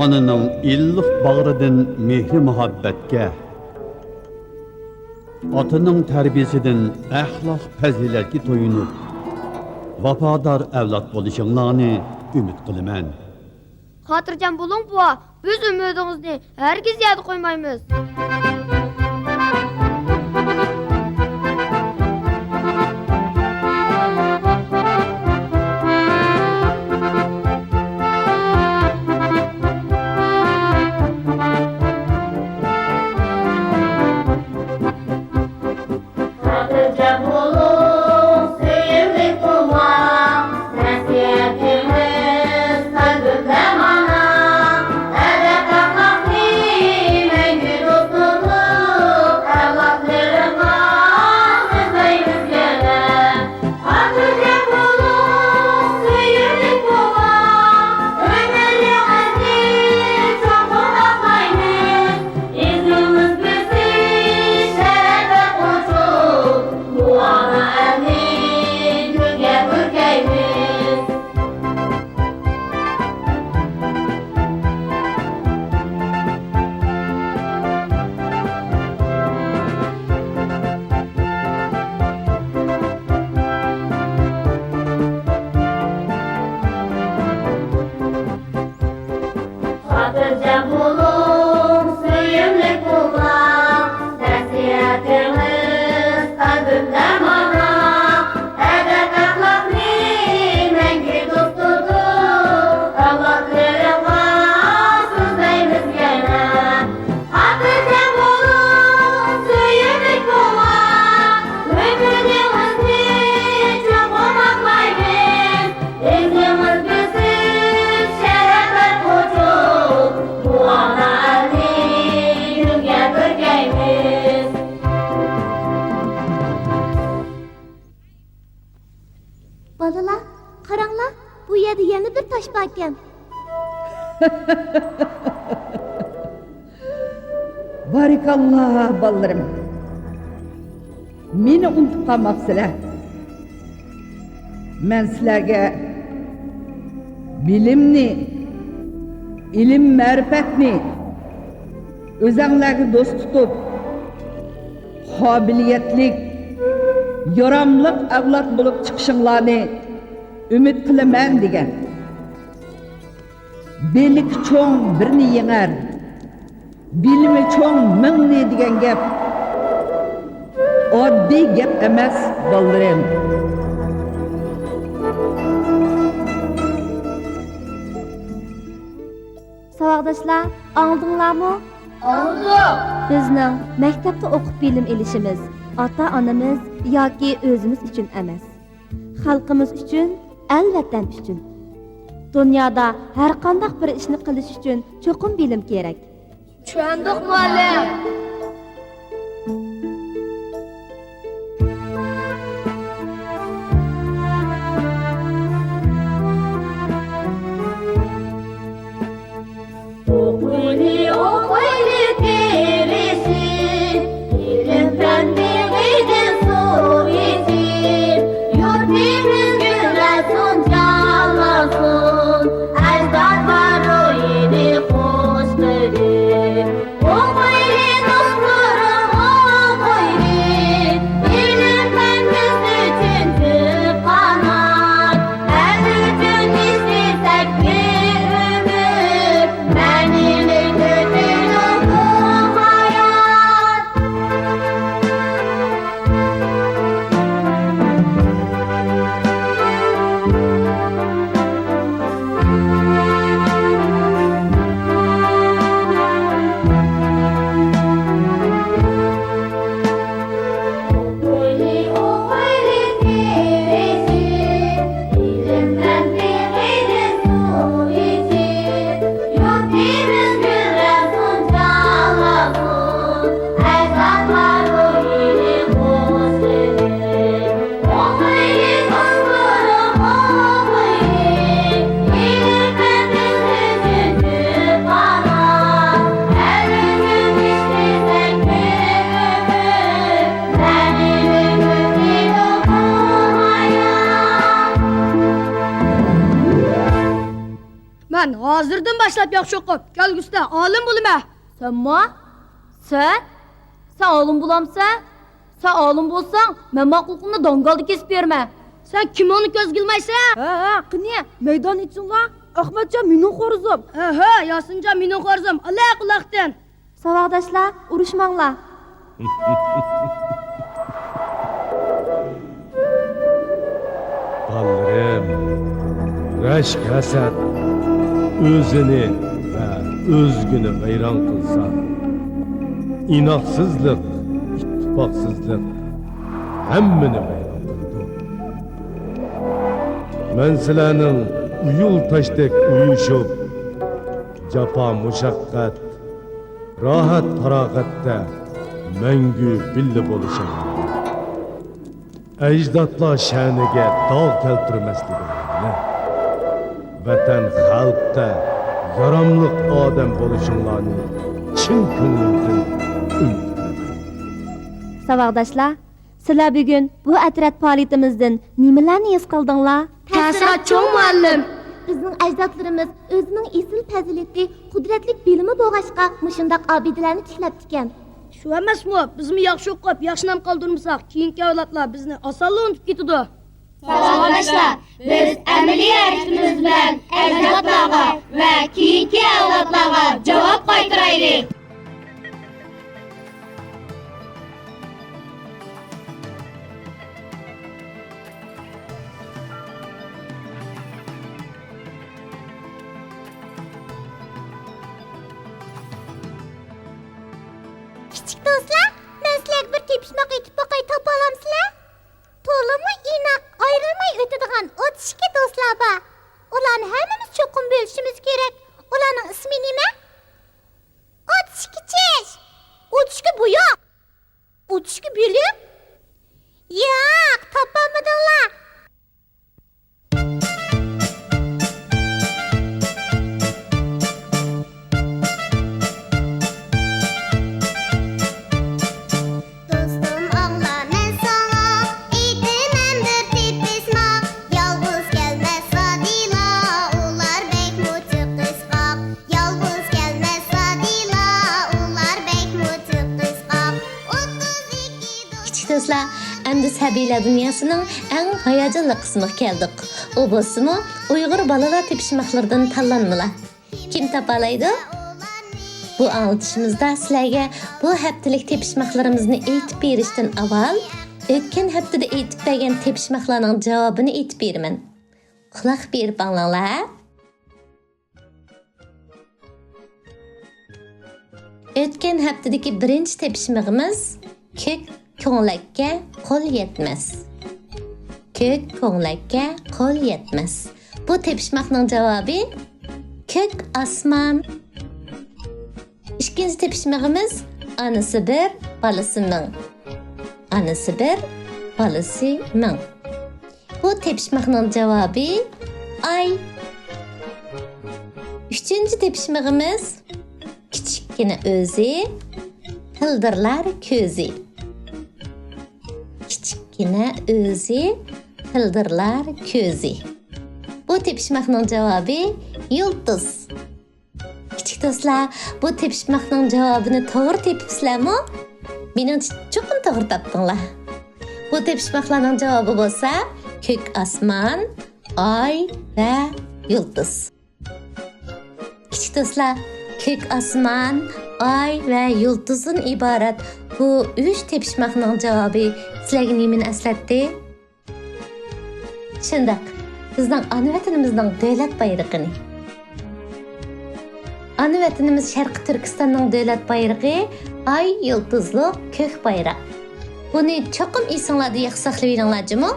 ئانىنىڭ ئىللىق باغرىدىن مېھرى-مۇھەببەتكە، ئاتىنىڭ تەربىيەسىدىن ئەخلاق-پەزىلەتكە تويۇنۇپ، ۋاپادار ئەۋلاد بولۇشۇڭلارنى ئۈمىد قىلىمەن. خاتىرجەم بولۇڭ، بوۋا، بىز ئۈمىدىڭىزنى ھەرگىز يەردە قويمايمىز. خاتىرجەم بولۇڭ، سۆيۈملۈك بوۋا، نەسىھەتىڭىز قەلبىمدە مانا. ئەدەپ-ئەخلاقنى مەڭگۈ دوست تۇتۇپ، ئەۋلادلىرىڭغا سۆزلەيمىز يەنە. خاتىرجەم بولۇڭ، سۆيۈملۈك بوۋا، ئۆمۈرلىرىڭىزنى چوڭقۇر ساقلايمىز. ئىززىڭىز بۆسۈپ، شەرەپلەر قوچۇپ، بۇ ئانا ئەلنى گۈلگە بۈركەيمىز. خاتىرجەم بولۇڭ، سۆيۈملۈك بوۋا، نەسىھەتىڭىز قەلبىمدە مانا. ئەدەپ-ئەخلاقنى مەڭگۈ دوست تۇتۇپ، ئەۋلادلىرىڭغا سۆزلەيمىز يەنە. خاتىرجەم بولۇڭ، سۆيۈملۈك بوۋا، ئۆمرىڭىزنى چوڭقۇر ساقلايمىز. ئىززىڭىز بۆسۈپ، شەرەپلەر قوچۇپ، بۇ ئانا ئەلنى گۈلگە بۈركەيمىز. بالىلار، قاراڭلار، بۇ يەردە يەنە بىر تاش باركەن. بارىكاللا، بالىلىرىم. مېنى ئۇنتۇپ قالماپسىلەر. مەن سىلەرگە بىلىمنى، ئىلىم-مەرىپەتنى ئۆزەڭلەرگە دوست تۇتۇپ، قابىلىيەتلىك، ياراملىق ئەۋلاد بولۇپ چىقىشىڭلارنى ئۈمىد قىلىمەن دېگەن. بىلىكى چوڭ بىرنى يېڭەر، بىلىمى چوڭ مىڭنى دېگەن گەپ ئاددىي گەپ ئەمەس، بالىلىرىم. ساۋاقداشلار، ئاڭلىدىڭلارمۇ؟ ئاڭلىدۇق. بىزنىڭ مەكتەپتە ئوقۇپ بىلىم ئېلىشىمىز ئاتا-ئانىمىز ياكى ئۆزىمىز ئۈچۈن ئەمەس. خەلقىمىز ئۈچۈن، ئەل-ۋەتەن ئۈچۈن. دۇنيادا ھەرقانداق بىر ئىشنى قىلىش ئۈچۈن چوقۇم بىلىم كېرەك. چۈشەندۇق، مۇئەللىم. ئوقۇيلى، ئوقۇيلى تىرىشىپ، ئىلىم-پەن بېغىدىن سۇ ئېچىپ، يۇرتىمىز گۈللەنسۇن، جانلانسۇن، ئەجدادلار روھىنى قوش قىلىپ. ئوقۇيلى، مەن ھازىردىن باشلاپ ياخشى ئوقۇپ، كەلگۈسىدە ئالىم بولىمەن. سەنمۇ؟ سەن؟ سەن ئالىم بولامسەن؟ سەن ئالىم بولساڭ، مەن ماقۇلۇقۇمنى داڭگالدا كېسىپ بېرىمەن. سەن كىمىڭنى كۆزگە ئىلمايسەن؟ ھە، ھە، قېنى، مەيدان ئېچىڭلار. ئەخمەتجان مېنىڭ خورزۇم. ھە، ھە، ياسىنجان مېنىڭ خورزۇم. ئالا قۇلاقتىن. ساۋاقداشلار، ئۇرۇشماڭلار. بالىلىرىم، رەشك ھەسەت ئۆزىنى ۋە ئۆزگىنى ۋەيران قىلسا، ئىناقسىزلىق، ئىتتىپاقسىزلىق ھەممىنى ۋەيران قىلىدۇ. مەن سىلەرنىڭ ئۇيۇل تاشتەك ئۇيۇشۇپ، جاپا مۇشەققەت، راھەت پاراغەتتە مەڭگۈ بىللە بولۇشۇڭلارنى، ئەجدادلار شەنىگە داغ كەلتۈرمەسلىكىڭلارنى، ۋەتەن خەلقتە ياراملىق ئادەم بولۇشۇڭلارنى چىن كۆڭلۈمدىن ئۈمىد قىلىمەن. ساۋاقداشلار، سىلەر بۈگۈن بۇ ئەترەت پائالىيىتىمىزدىن نېمىلەرنى ھېس قىلدىڭلار؟ تەسىرات چوڭ، مۇئەللىم. بىزنىڭ ئەجدادلىرىمىز ئۆزىنىڭ ئېسىل پەزىلىتى، قۇدرەتلىك بىلىمى بولغاچقا، مۇشۇنداق ئابىدىلەرنى تىكلەپتىكەن. شۇ ئەمەسمۇ، بىزمۇ ياخشى ئوقۇپ، ياخشى نام قالدۇرمىساق، كېيىنكى ئەۋلادلار بىزنى ئاسانلا ئۇنتۇپ كېتىدۇ. ساۋاقداشلار، بىز ئەمەلىي ھەرىكىتىمىز بىلەن ئەجدادلارغا ۋە كېيىنكى ئەۋلادلارغا جاۋاب قايتۇرايلى. كىچىك دوستلار، مەن سىلەرگە بىر تېپىشماق ئېيتىپ باقاي، تاپالامسىلەر؟ تولىمۇ ئىناق، ئايرىلماي ئۆتىدىغان ئوتتۇز ئىككى دوستلار بار. ئۇلارنى ھەممىمىز چوقۇم بىلىشىمىز كېرەك. ئۇلارنىڭ ئىسمى نېمە؟ ئوتتۇز ئىككى چىش، ئوتتۇز ئىككى بويۇق، ئوتتۇز ئىككى بۆلۈك. ياق، تاپالمىدىڭلار. دوستۇم، ئاڭلا، مەن ساڭا ئېيتىمەن بىر تېپىشماق. يالغۇز كەلمەس زادىلا، ئۇلار بەكمۇ چىقىشقاق. يالغۇز كەلمەس زادىلا، ئۇلار بەكمۇ چىقىشقاق. ئوتتۇز ئىككى دوست. كىچىك دوستلار، ئەمدى سەبىيلەر دۇنياسىنىڭ ئەڭ ھاياجانلىق قىسمىغا كەلدۇق. ئۇ بولسىمۇ ئۇيغۇر بالىلار تېپىشماقلىرىدىن تاللانمىلار. كىم تاپالايدۇ؟ بۇ ئاڭلىتىشىمىزدا سىلەرگە بۇ ھەپتىلىك تېپىشماقلىرىمىزنى ئېيتىپ بېرىشتىن ئاۋۋال، ئۆتكەن ھەپتىدە ئېيتىپ بەرگەن تېپىشماقلارنىڭ جاۋابىنى ئېيتىپ بېرىمەن. قۇلاق بېرىپ ئاڭلاڭلار. ئۆتكەن ھەپتىدىكى بىرىنچى تېپىشمىقىمىز كۆك كۆڭلەككە قول يەتمەس. كۆك كۆڭلەككە قول يەتمەس. بۇ تېپىشماقنىڭ جاۋابى كۆك ئاسمان. ئىككىنچى تېپىشمىقىمىز ئانىسى بىر، بالىسى مىڭ. ئانىسى بىر، بالىسى مىڭ. بۇ تېپىشماقنىڭ جاۋابى ئاي. ئۈچىنچى تېپىشمىقىمىز كىچىككىنە ئۆزى، پىلدىرلار كۆزى. كىچىككىنە ئۆزى، پىلدىرلار كۆزى. بۇ تېپىشماقنىڭ جاۋابى يۇلتۇز. كىچىك دوستلار، بۇ تېپىشماقنىڭ جاۋابىنى توغرا تېپىپسىلەرمۇ؟ مېنىڭچە، چوقۇم توغرا تاپتىڭلار. بۇ تېپىشماقلارنىڭ جاۋابى بولسا كۆك ئاسمان، ئاي ۋە يۇلتۇز. كىچىك دوستلار، كۆك ئاسمان، ئاي ۋە يۇلتۇزدىن ئىبارەت بۇ ئۈچ تېپىشماقنىڭ جاۋابى سىلەرگە نېمىنى ئەسلەتتى؟ شۇنداق، بىزنىڭ ئانا ۋەتىنىمىزنىڭ دۆلەت بايرىقىنى. ئانا ۋەتىنىمىز شەرقىي تۈركىستاننىڭ دۆلەت بايرىقى ئاي يۇلتۇزلۇق كۆك بايراق. بۇنى چوقۇم ئېسىڭلاردا ياخشى ساقلىۋېلىڭلار جۇمۇ.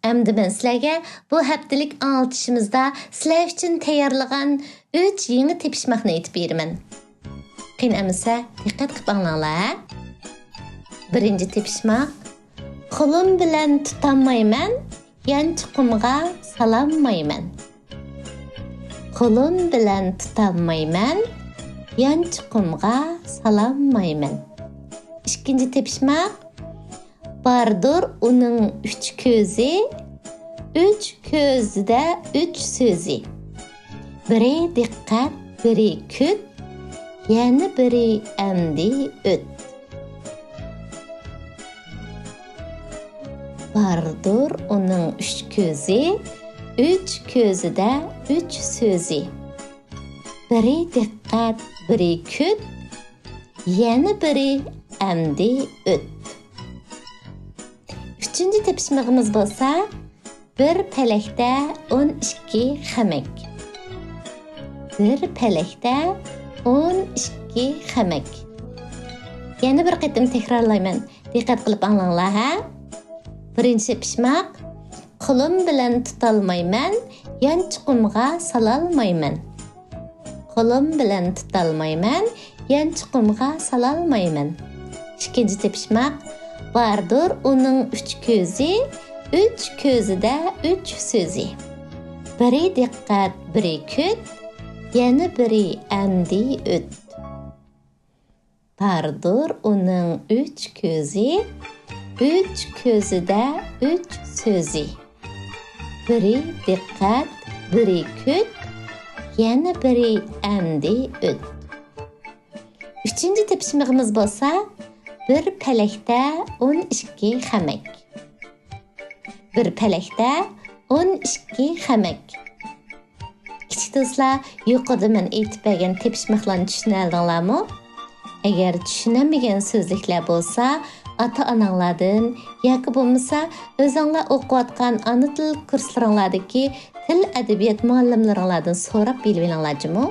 ئەمدى مەن سىلەرگە بۇ ھەپتىلىك ئاڭلىتىشىمىزدا سىلەر ئۈچۈن تەييارلىغان ئۈچ يېڭى تېپىشماقنى ئېيتىپ بېرىمەن. قېنى ئەمىسە، دىققەت قىلىپ ئاڭلاڭلار. بىرىنچى تېپىشماق. قولۇم بىلەن تۇتالمايمەن، يانچۇقۇمغا سالالمايمەن. قولۇم بىلەن تۇتالمايمەن، يانچۇقۇمغا سالالمايمەن. ئىككىنچى تېپىشماق. باردۇر ئۇنىڭ ئۈچ كۆزى، ئۈچ كۆزىدە ئۈچ سۆزى. بىرى دىققەت، بىرى كۈت، يەنە بىرى ئەمدى ئۆت. باردۇر ئۇنىڭ ئۈچ كۆزى، ئۈچ كۆزىدە ئۈچ سۆزى. بىرى دىققەت، بىرى كۈت، يەنە بىرى ئەمدى ئۆت. ئۈچىنچى تېپىشمىقىمىز بولسا، بىر پەلەكتە ئون ئىككى خەمەك. بىر پەلەكتە ئون ئىككى خەمەك. يەنە بىر قېتىم تەكرارلايمەن. دىققەت قىلىپ ئاڭلاڭلار، ھە؟ بىرىنچى تېپىشماق. قولۇم بىلەن تۇتالمايمەن، يانچۇقۇمغا سالالمايمەن. قولۇم بىلەن تۇتالمايمەن، يانچۇقۇمغا سالالمايمەن. ئىككىنچى تېپىشماق. باردۇر ئۇنىڭ ئۈچ كۆزى، ئۈچ كۆزىدە ئۈچ سۆزى. بىرى دىققەت، بىرى كۈت، يەنە بىرى ئەمدى ئۆت. باردۇر ئۇنىڭ ئۈچ كۆزى، ئۈچ كۆزىدە ئۈچ سۆزى. بىرى دىققەت، بىرى كۈت، يەنە بىرى ئەمدى ئۆت. ئۈچىنچى تېپىشمىقىمىز بولسا، بىر پەلەكتە ئون ئىككى خەمەك. بىر پەلەكتە ئون ئىككى خەمەك. كىچىك دوستلار، يۇقىرىدا مەن ئېيتىپ بەرگەن تېپىشماقلارنى چۈشىنەلدىڭلارمۇ؟ ئەگەر چۈشىنەلمىگەن سۆزلۈكلەر بولسا، ئاتا-ئاناڭلاردىن ياكى بولمىسا ئۆزۈڭلار ئوقۇۋاتقان ئانا تىل كۇرسلىرىڭلاردىكى تىل ئەدەبىيات مۇئەللىملىرىڭلاردىن سوراپ بىلىۋېلىڭلار جۇمۇ.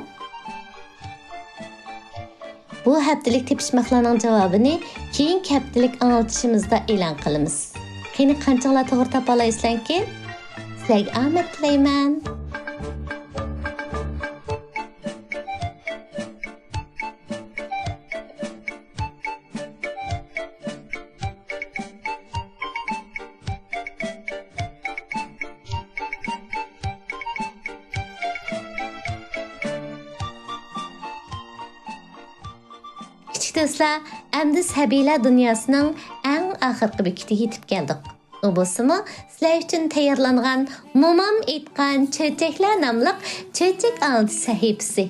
بۇ ھەپتىلىك تېپىشماقلارنىڭ جاۋابىنى كېيىنكى ھەپتىلىك ئاڭلىتىشىمىزدا ئېلان قىلىمىز. قېنى، قانچىڭلار توغرا تاپالايسىلەركىن؟ سىلەرگە ئامەت تىلەيمەن. كىچىك دوستلار، ئەمدى سەبىيلەر دۇنياسىنىڭ ئەڭ ئاخىرقى بېكىتىگە يېتىپ كەلدۇق. ئۇ بولسىمۇ سىلەر ئۈچۈن تەييارلانغان مومام ئېيتقان چۆچەكلەر ناملىق چۆچەك ئاڭلىتىش سەھىپىسى.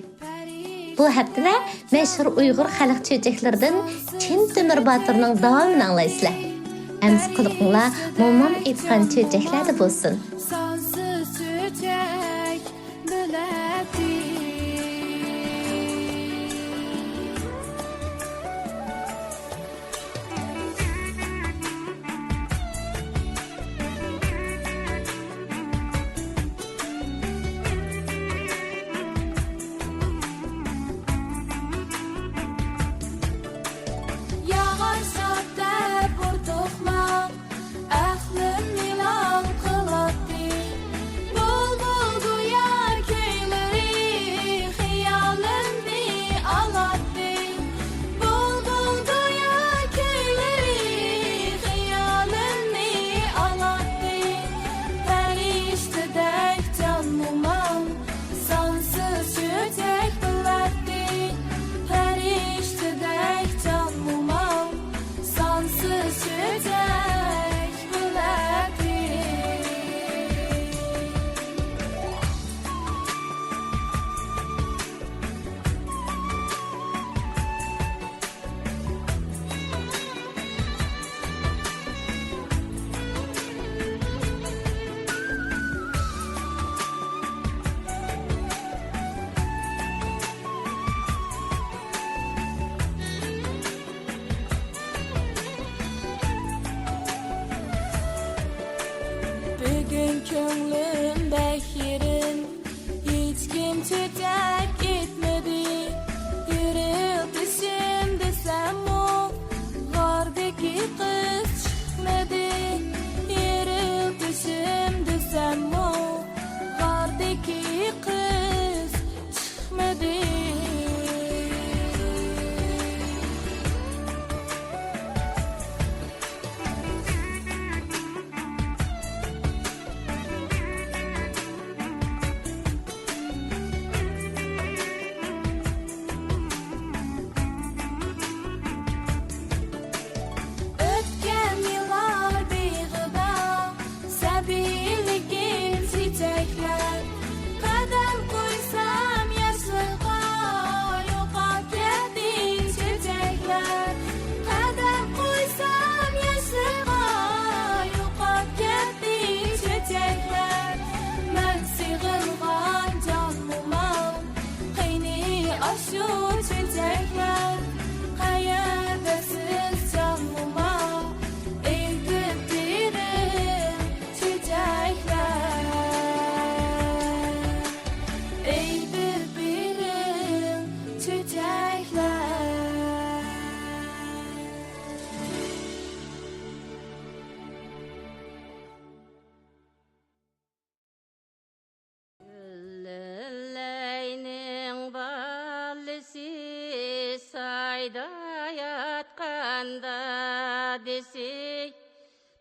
بۇ ھەپتىدە مەشھۇر ئۇيغۇر خەلق چۆچەكلىرىدىن چىن تۆمۈر باتۇرنىڭ داۋامىنى ئاڭلايسىلەر. ئەمىسە قۇلىقىڭلار مومام ئېيتقان چۆچەكلەردە بولسۇن. سانسىز چۆچەك بۆلەتتى. ياغار ساپ دەپ ئۇردۇقماڭ، ئەقلىم ئېلان قىلاتتى. بۇلبۇل گويا كۈيلىرىڭ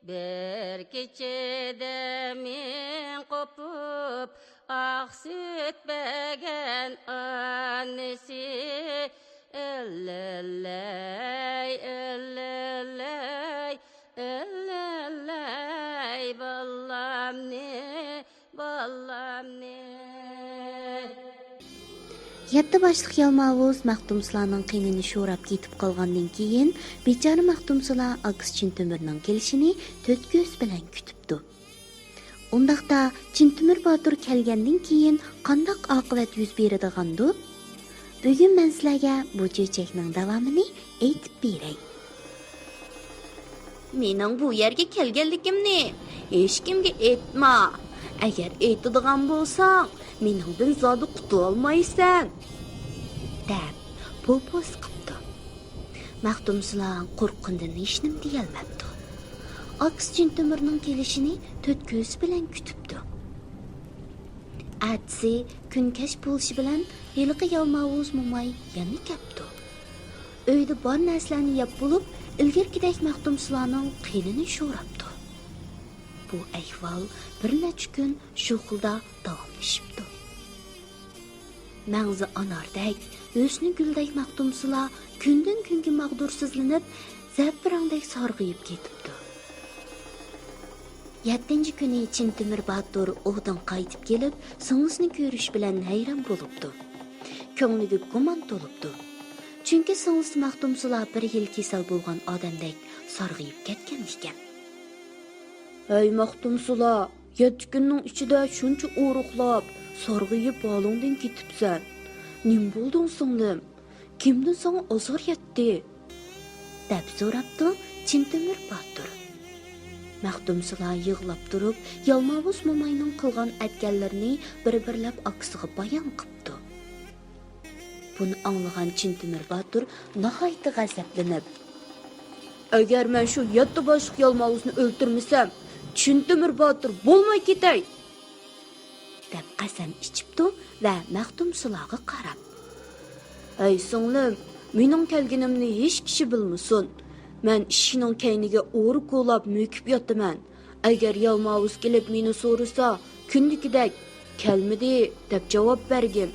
بىر كېچىدە مىڭ قوپۇپ، ئاق سۈت بەرگەن ئانىسى. ئىللىللاي، ئىللىللاي، ئىللىللاي، بالامنى، بالامنى. يەتتە باشلىق يالماۋۇز مەختۇمسۇلانىڭ قېنىنى شوراپ كېتىپ قالغاندىن كېيىن، بىچارە مەختۇمسۇلا ئاكىسى چىن تۆمۈرنىڭ كېلىشىنى تۆت كۆز بىلەن كۈتۈپتۇ. ئۇنداقتا، چىن تۆمۈر باتۇر كەلگەندىن كېيىن قانداق ئاقىۋەت يۈز بېرىدىغاندۇ؟ بۈگۈن مەن سىلەرگە بۇ چۆچەكنىڭ داۋامىنى ئېيتىپ بېرەي. مېنىڭ بۇ يەرگە كەلگەنلىكىمنى ھېچكىمگە ئېيتما. ئەگەر ئېيتىدىغان بولساڭ، مېنىڭدىن زادى قۇتۇلالمايسەن، دەپ پوپوز قىپتۇ. مەختۇمسۇلا قورققىنىدىن ھېچنېمە دېيەلمەپتۇ. ئاكىسى چىن تۆمۈرنىڭ كېلىشىنى تۆت كۆزى بىلەن كۈتۈپتۇ. ئەتىسى كۈن كەچ بولۇشى بىلەن ھېلىقى يالماۋۇز موماي يەنە كەپتۇ. ئۆيدە بار نەرسىلەرنى يەپ بولۇپ، ئىلگىرىكىدەك مەختۇمسۇلانىڭ قېنىنى شوراپتۇ. بۇ ئەھۋال بىر نەچچە كۈن شۇ خىلدا داۋاملىشىپتۇ. مەڭزى ئاناردەك، ھۆسنى گۈلدەك مەختۇمسۇلا كۈندىن-كۈنگە ماغدۇرسىزلىنىپ، زەپىرەڭدەك سارغىيىپ كېتىپتۇ. يەتتىنچى كۈنى چىن تۆمۈر باتۇر ئوۋدىن قايتىپ كېلىپ، سىڭلىسىنى كۆرۈشى بىلەن ھەيران بولۇپتۇ. كۆڭلىگە گۇمان تولۇپتۇ. چۈنكى سىڭلىسى مەختۇمسۇلا بىر يىل كېسەل بولغان ئادەمدەك سارغىيىپ كەتكەن ئىكەن. ھەي مەختۇمسۇلا، يەتتە كۈننىڭ ئىچىدە شۇنچە ئورۇقلاپ، سارغىيىپ ھالىڭدىن كېتىپسەن. نېمە بولدۇڭ سىڭلىم؟ كىمدىن ساڭا ئازار يەتتى؟ دەپ سوراپتۇ چىن تۆمۈر باتۇر. مەختۇمسۇلا يىغلاپ تۇرۇپ، يالماۋۇز موماينىڭ قىلغان ئەتكەنلىرىنى بىر-بىرلەپ ئاكىسىغا بايان قىپتۇ. بۇنى ئاڭلىغان چىن تۆمۈر باتۇر ناھايىتى غەزەپلىنىپ، ئەگەر مەن شۇ يەتتە باشلىق يالماۋۇزنى ئۆلتۈرمىسەم، چىن تۆمۈر باتۇر بولماي كېتەي! دەپ قەسەم ئىچىپتۇ ۋە مەختۇمسۇلاغا قاراپ، ھەي سىڭلىم، مېنىڭ كەلگىنىمنى ھېچ كىشى بىلمىسۇن. مەن ئىشىكنىڭ كەينىگە ئورا كولاپ مۆكۈپ ياتىمەن. ئەگەر يالماۋۇز كېلىپ مېنى سورىسا، كۈندىكىدەك، كەلمىدى، دەپ جاۋاب بەرگىن،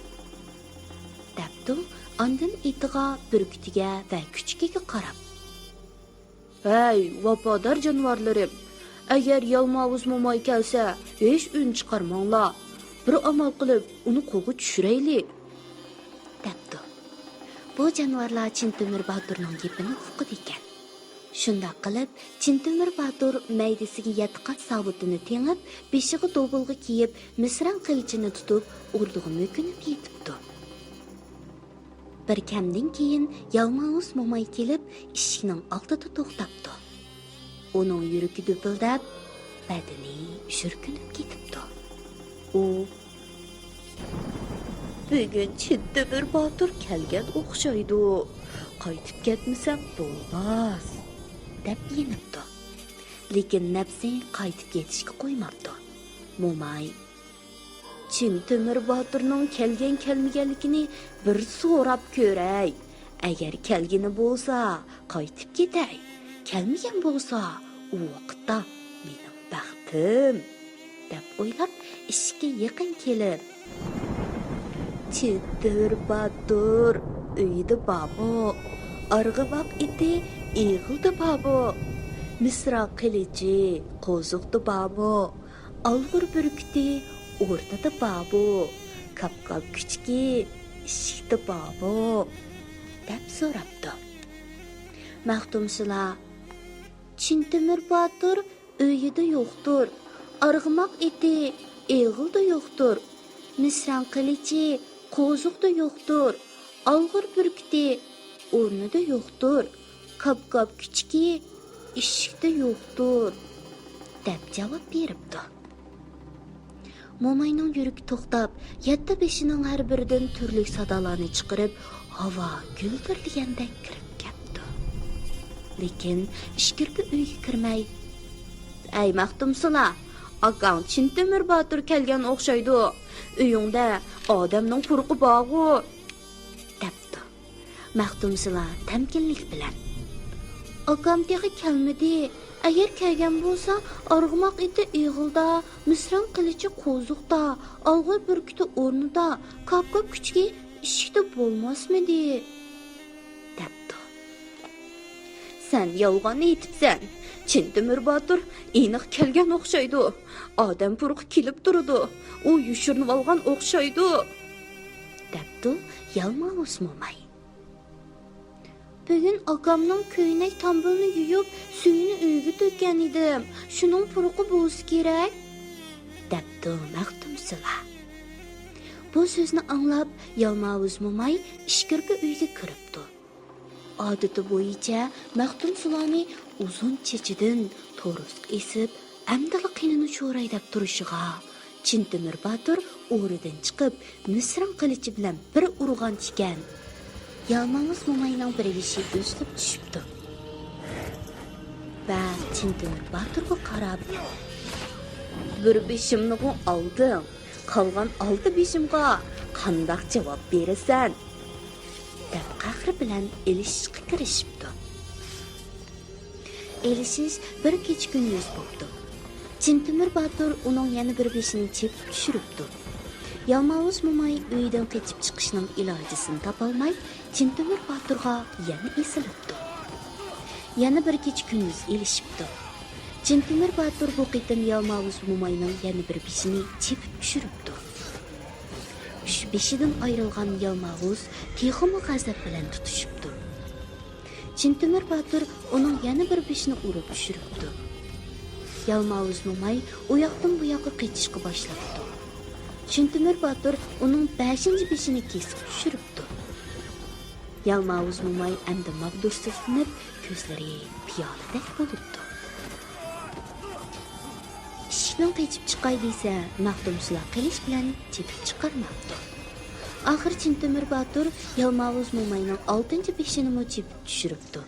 دەپتۇ ئاندىن ئېتىغا، بۈركۈتىگە ۋە كۈچۈكىگە قاراپ. ھەي، ۋاپادار جانىۋارلىرىم! ئەگەر يالماۋۇز موماي كەلسە، ھېچ ئۈن چىقارماڭلار. بىر ئامال قىلىپ، ئۇنى قولغا چۈشۈرەيلى، دەپتۇ. بۇ جانىۋارلار چىن تۆمۈر باتۇرنىڭ گېپىنى ئۇقىدىكەن. شۇنداق قىلىپ، چىن تۆمۈر باتۇر مەيدىسىگە يەتتە قات ساۋۇتىنى تېڭىپ، بېشىغا دوبۇلغا كىيىپ، مىسران قىلىچىنى تۇتۇپ، ئوردىغا مۆكۈنۈپ يېتىپتۇ. بىر كەمدىن كېيىن يالماۋۇز موماي كېلىپ، ئىشىكنىڭ ئالدىدا توختاپتۇ. ئۇنىڭ يۈرىكى دۈپۈلدەپ، بەدىنى شۈركۈنۈپ كېتىپتۇ. ئۇ، بۈگۈن چىن تۆمۈر باتۇر كەلگەن ئوخشايدۇ، قايتىپ كەتمىسەم بولماس، دەپ يېنىپتۇ. لېكىن نەپسى قايتىپ كېتىشكە قويماپتۇ. موماي، چىن تۆمۈر باتۇرنىڭ كەلگەن-كەلمىگەنلىكىنى بىر سوراپ كۆرەي. ئەگەر كەلگىنى بولسا، قايتىپ كېتەي. كەلمىگەن بولسا، ئۇ ۋاقىتتا مېنىڭ بەختىم، دەپ ئويلاپ، ئىشىككە يېقىن كېلىپ، چىن تۆمۈر باتۇر ئۆيىدە بارمۇ؟ ئارغىماق ئېتى ئېغىلدا بارمۇ؟ مىسران قىلىچى قوزۇقتا بارمۇ؟ ئالغۇر بۈركۈتى ئورنىدا بارمۇ؟ كاپكاپ كۈچۈكى ئىشىكتە بارمۇ؟ دەپ سوراپتۇ. مەختۇمسۇلا، چىن تۆمۈر باتۇر ئۆيىدە يوقتۇر، ئارغىماق ئېتى ئېغىلدا يوقتۇر، مىسران قىلىچى قوزۇقتا يوقتۇر، ئالغۇر بۈركۈتى ئورنىدا يوقتۇر، كاپكاپ كۈچۈكى ئىشىكتە يوقتۇر، دەپ جاۋاب بېرىپتۇ. موماينىڭ يۈرىكى توختاپ، يەتتە بېشىنىڭ ھەر بىرىدىن تۈرلۈك سادالارنى چىقىرىپ، ھاۋا گۈلدۈرلىگەندەك كىرىپ كەپتۇ. لېكىن ئىچكىرىكى ئۆيگە كىرمەي، ئەي مەختۇمسۇلا، ئاكاڭ چىن تۆمۈر باتۇر كەلگەن ئوخشايدۇ. ئۆيۈڭدە ئادەمنىڭ پۇرىقى بارغۇ، دەپتۇ. مەختۇمسۇلا تەمكىنلىك بىلەن، ئاكام تېخى كەلمىدى، ئەگەر كەلگەن بولسا، ئارغىماق ئېتى ئېغىلدا، مىسران قىلىچى قوزۇقتا، ئالغۇر بۈركۈتى ئورنىدا، كاپ-كاپ كۈچۈكى ئىشىكتە بولماسمىدى؟» دەپتۇ. «سەن يالغان ئېيتىپسەن. چىن تۆمۈر باتۇر ئېنىق كەلگەن ئوخشايدۇ. ئادەم پۇرىقى كېلىپ تۇرىدۇ. ئۇ يوشۇرۇنۇۋالغان ئوخشايدۇ»، دەپتۇ يالماۋۇز موماي. «بۈگۈن ئاكامنىڭ كۆينەك تامبىلىنى يۇيۇپ، سۈيىنى ئۆيگە تۆككەن ئىدىم. شۇنىڭ پۇرىقى بولسا كېرەك»، دەپتۇ مەختۇمسۇلا. بۇ سۆزنى ئاڭلاپ، يالماۋۇز موماي ئىچكىرىكى ئۆيگە كىرىپتۇ. ئادىتى بويىچە مەختۇمسۇلانى ئۇزۇن چېچىدىن تورۇسقا ئېسىپ، ئەمدىلا قېنىنى چوراي دەپ تۇرۇشىغا، چىن تۆمۈر باتۇر ئورىدىن چىقىپ، مىسران قىلىچى بىلەن بىر ئۇرغان ئىكەن. يالماۋۇز موماينىڭ بىر بېشى ئۈزۈلۈپ چۈشۈپتۇ. ۋە چىن تۆمۈر باتۇرغا قاراپ، «بىر بېشىمنىغۇ ئالدىڭ، قالغان ئالتە بېشىمغا قانداق جاۋاب بېرىسەن؟» دەپ قەھرى بىلەن ئېلىشىشقا كىرىشىپتۇ. ئېلىشىش بىر كېچە-كۈندۈز بوپتۇ. چىن تۆمۈر باتۇر ئۇنىڭ يەنە بىر بېشىنى چېپىپ چۈشۈرۈپتۇ. يالماۋۇز موماي ئۆيىدىن قېچىپ چىقىشنىڭ ئىلاجىسىنى تاپالماي، چىن تۆمۈر باتۇرغا يەنە ئېسىلىپتۇ. يەنە بىر كېچە-كۈندۈز ئېلىشىپتۇ. چىن تۆمۈر باتۇر بۇ قېتىم يالماۋۇز موماينىڭ يەنە بىر بېشىنى چېپىپ چۈشۈرۈپتۇ. ئۈچ بېشىدىن ئايرىلغان يالماۋۇز تېخىمۇ غەزەپ بىلەن تۇتۇشۇپتۇ. چىن تۆمۈر باتۇر ئۇنىڭ يەنە بىر بېشىنى ئۇرۇپ چۈشۈرۈپتۇ. يالماۋۇز موماي ئۇ ياقتىن بۇ ياققا قېچىشقا باشلاپتۇ. چىن تۆمۈر باتۇر ئۇنىڭ بەشىنچى بېشىنى كېسىپ چۈشۈرۈپتۇ. يالماۋۇز موماي ئەمدى ماغدۇرسىزلىنىپ، كۆزلىرى پىيالىدەك بولۇپتۇ. ئىشىكنىڭ قېچىپ چىقاي دېسە، مەختۇمسۇلا قىلىچ بىلەن چېپىپ چىقارماپتۇ. ئاخىرى چىن تۆمۈر باتۇر يالماۋۇز موماينىڭ ئالتىنچى بېشىنىمۇ چېپىپ چۈشۈرۈپتۇ.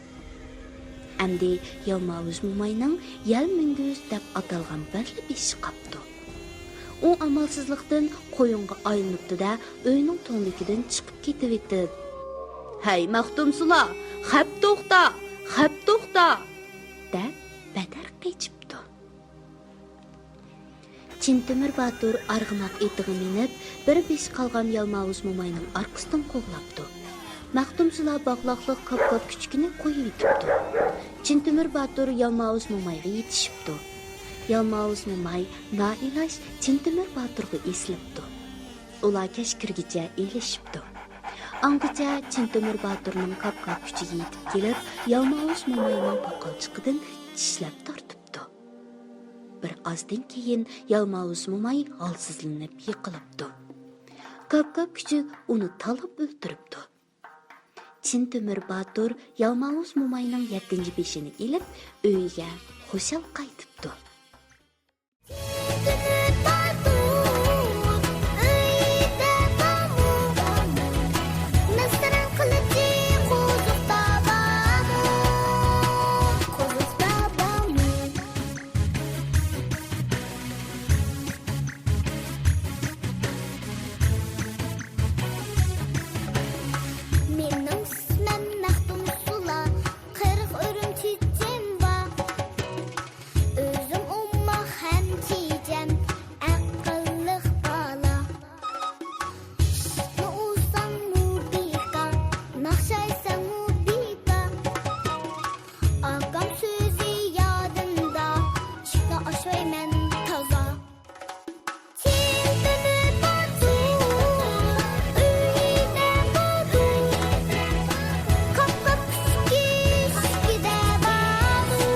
ئەمدى يالماۋۇز موماينىڭ يەل مۈڭگۈز دەپ ئاتالغان بىرلا بېشى قاپتۇ. ئۇ ئامالسىزلىقتىن قويۇنغا ئايلىنىپتۇ-دە، ئۆينىڭ تۈڭلۈكىدىن چىقىپ كېتىۋېتىپ، «ھەي، مەختۇمسۇلا، خەپ توختا، خەپ توختا!» دەپ بەتەر قېچىپتۇ. چىن تۆمۈر باتۇر ئارغىماق ئېتىغا مىنىپ، بىر بېشى قالغان يالماۋۇز موماينىڭ ئارقىسىدىن قوغلاپتۇ. مەختۇمسۇلا باغلاقلىق كاپ-كاپ كۈچۈكىنى قويۇۋېتىپتۇ. چىن تۆمۈر باتۇر يالماۋۇز مومايغا يېتىشىپتۇ. يالماۋۇز موماي نائىلاج چىن تۆمۈر باتۇرغا ئېسىلىپتۇ. ئۇلار كەچ كىرگىچە ئېلىشىپتۇ. ئاڭغىچە چىن تۆمۈر باتۇرنىڭ كاپ-كاپ كۈچۈكى يېتىپ كېلىپ، يالماۋۇز موماينىڭ پاقالچىقىدىن چىشلەپ تارتىپتۇ. بىر ئازدىن كېيىن يالماۋۇز موماي ھالسىزلىنىپ يىقىلىپتۇ. كاپ-كاپ كۈچۈك ئۇنى تالاپ ئۆلتۈرۈپتۇ. چىن تۆمۈر باتۇر يالماۋۇز موماينىڭ يەتتىنچى بېشىنى ئېلىپ، ئۆيىگە خۇشال قايتىپتۇ. مېنىڭ ئىسمىم مەختۇمسۇلا، قىرىق ئۆرۈم چېچىم بار. ئۆزۈم ئوماق ھەم چېچەم، ئەقىللىق بالا. ئىشىكنى ئۇرساڭمۇ بىكار، ناخشا ئېيتساڭمۇ بىكار. ئاكام سۆزى يادىمدا، ئىشىكنى ئاچمايمەن تازا. چىن تۆمۈر باتۇر ئۆيدە باتۇر، قاپقاپ كۈچۈكى ئىشىكىدە باتۇر.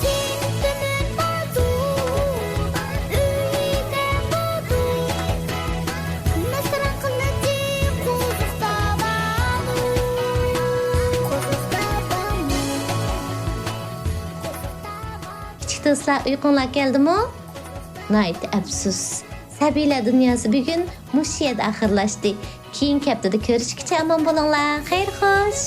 چىن تۆمۈر باتۇر ئۆيدە باتۇر، مىسران قىلىچى قوزۇقتا باتۇر، قوزۇقتا باتۇر. كىچىك دوستلار، ئۇيقۇڭلار كەلدىمۇ؟ ناھايىتى ئەپسۇس. سەبىيلەر دۇنياسى بۈگۈن مۇشۇ يەردە ئاخىرلاشتى. كېيىنكى ھەپتىدە كۆرۈشكىچە ئامان بولۇڭلار. خەير خوش.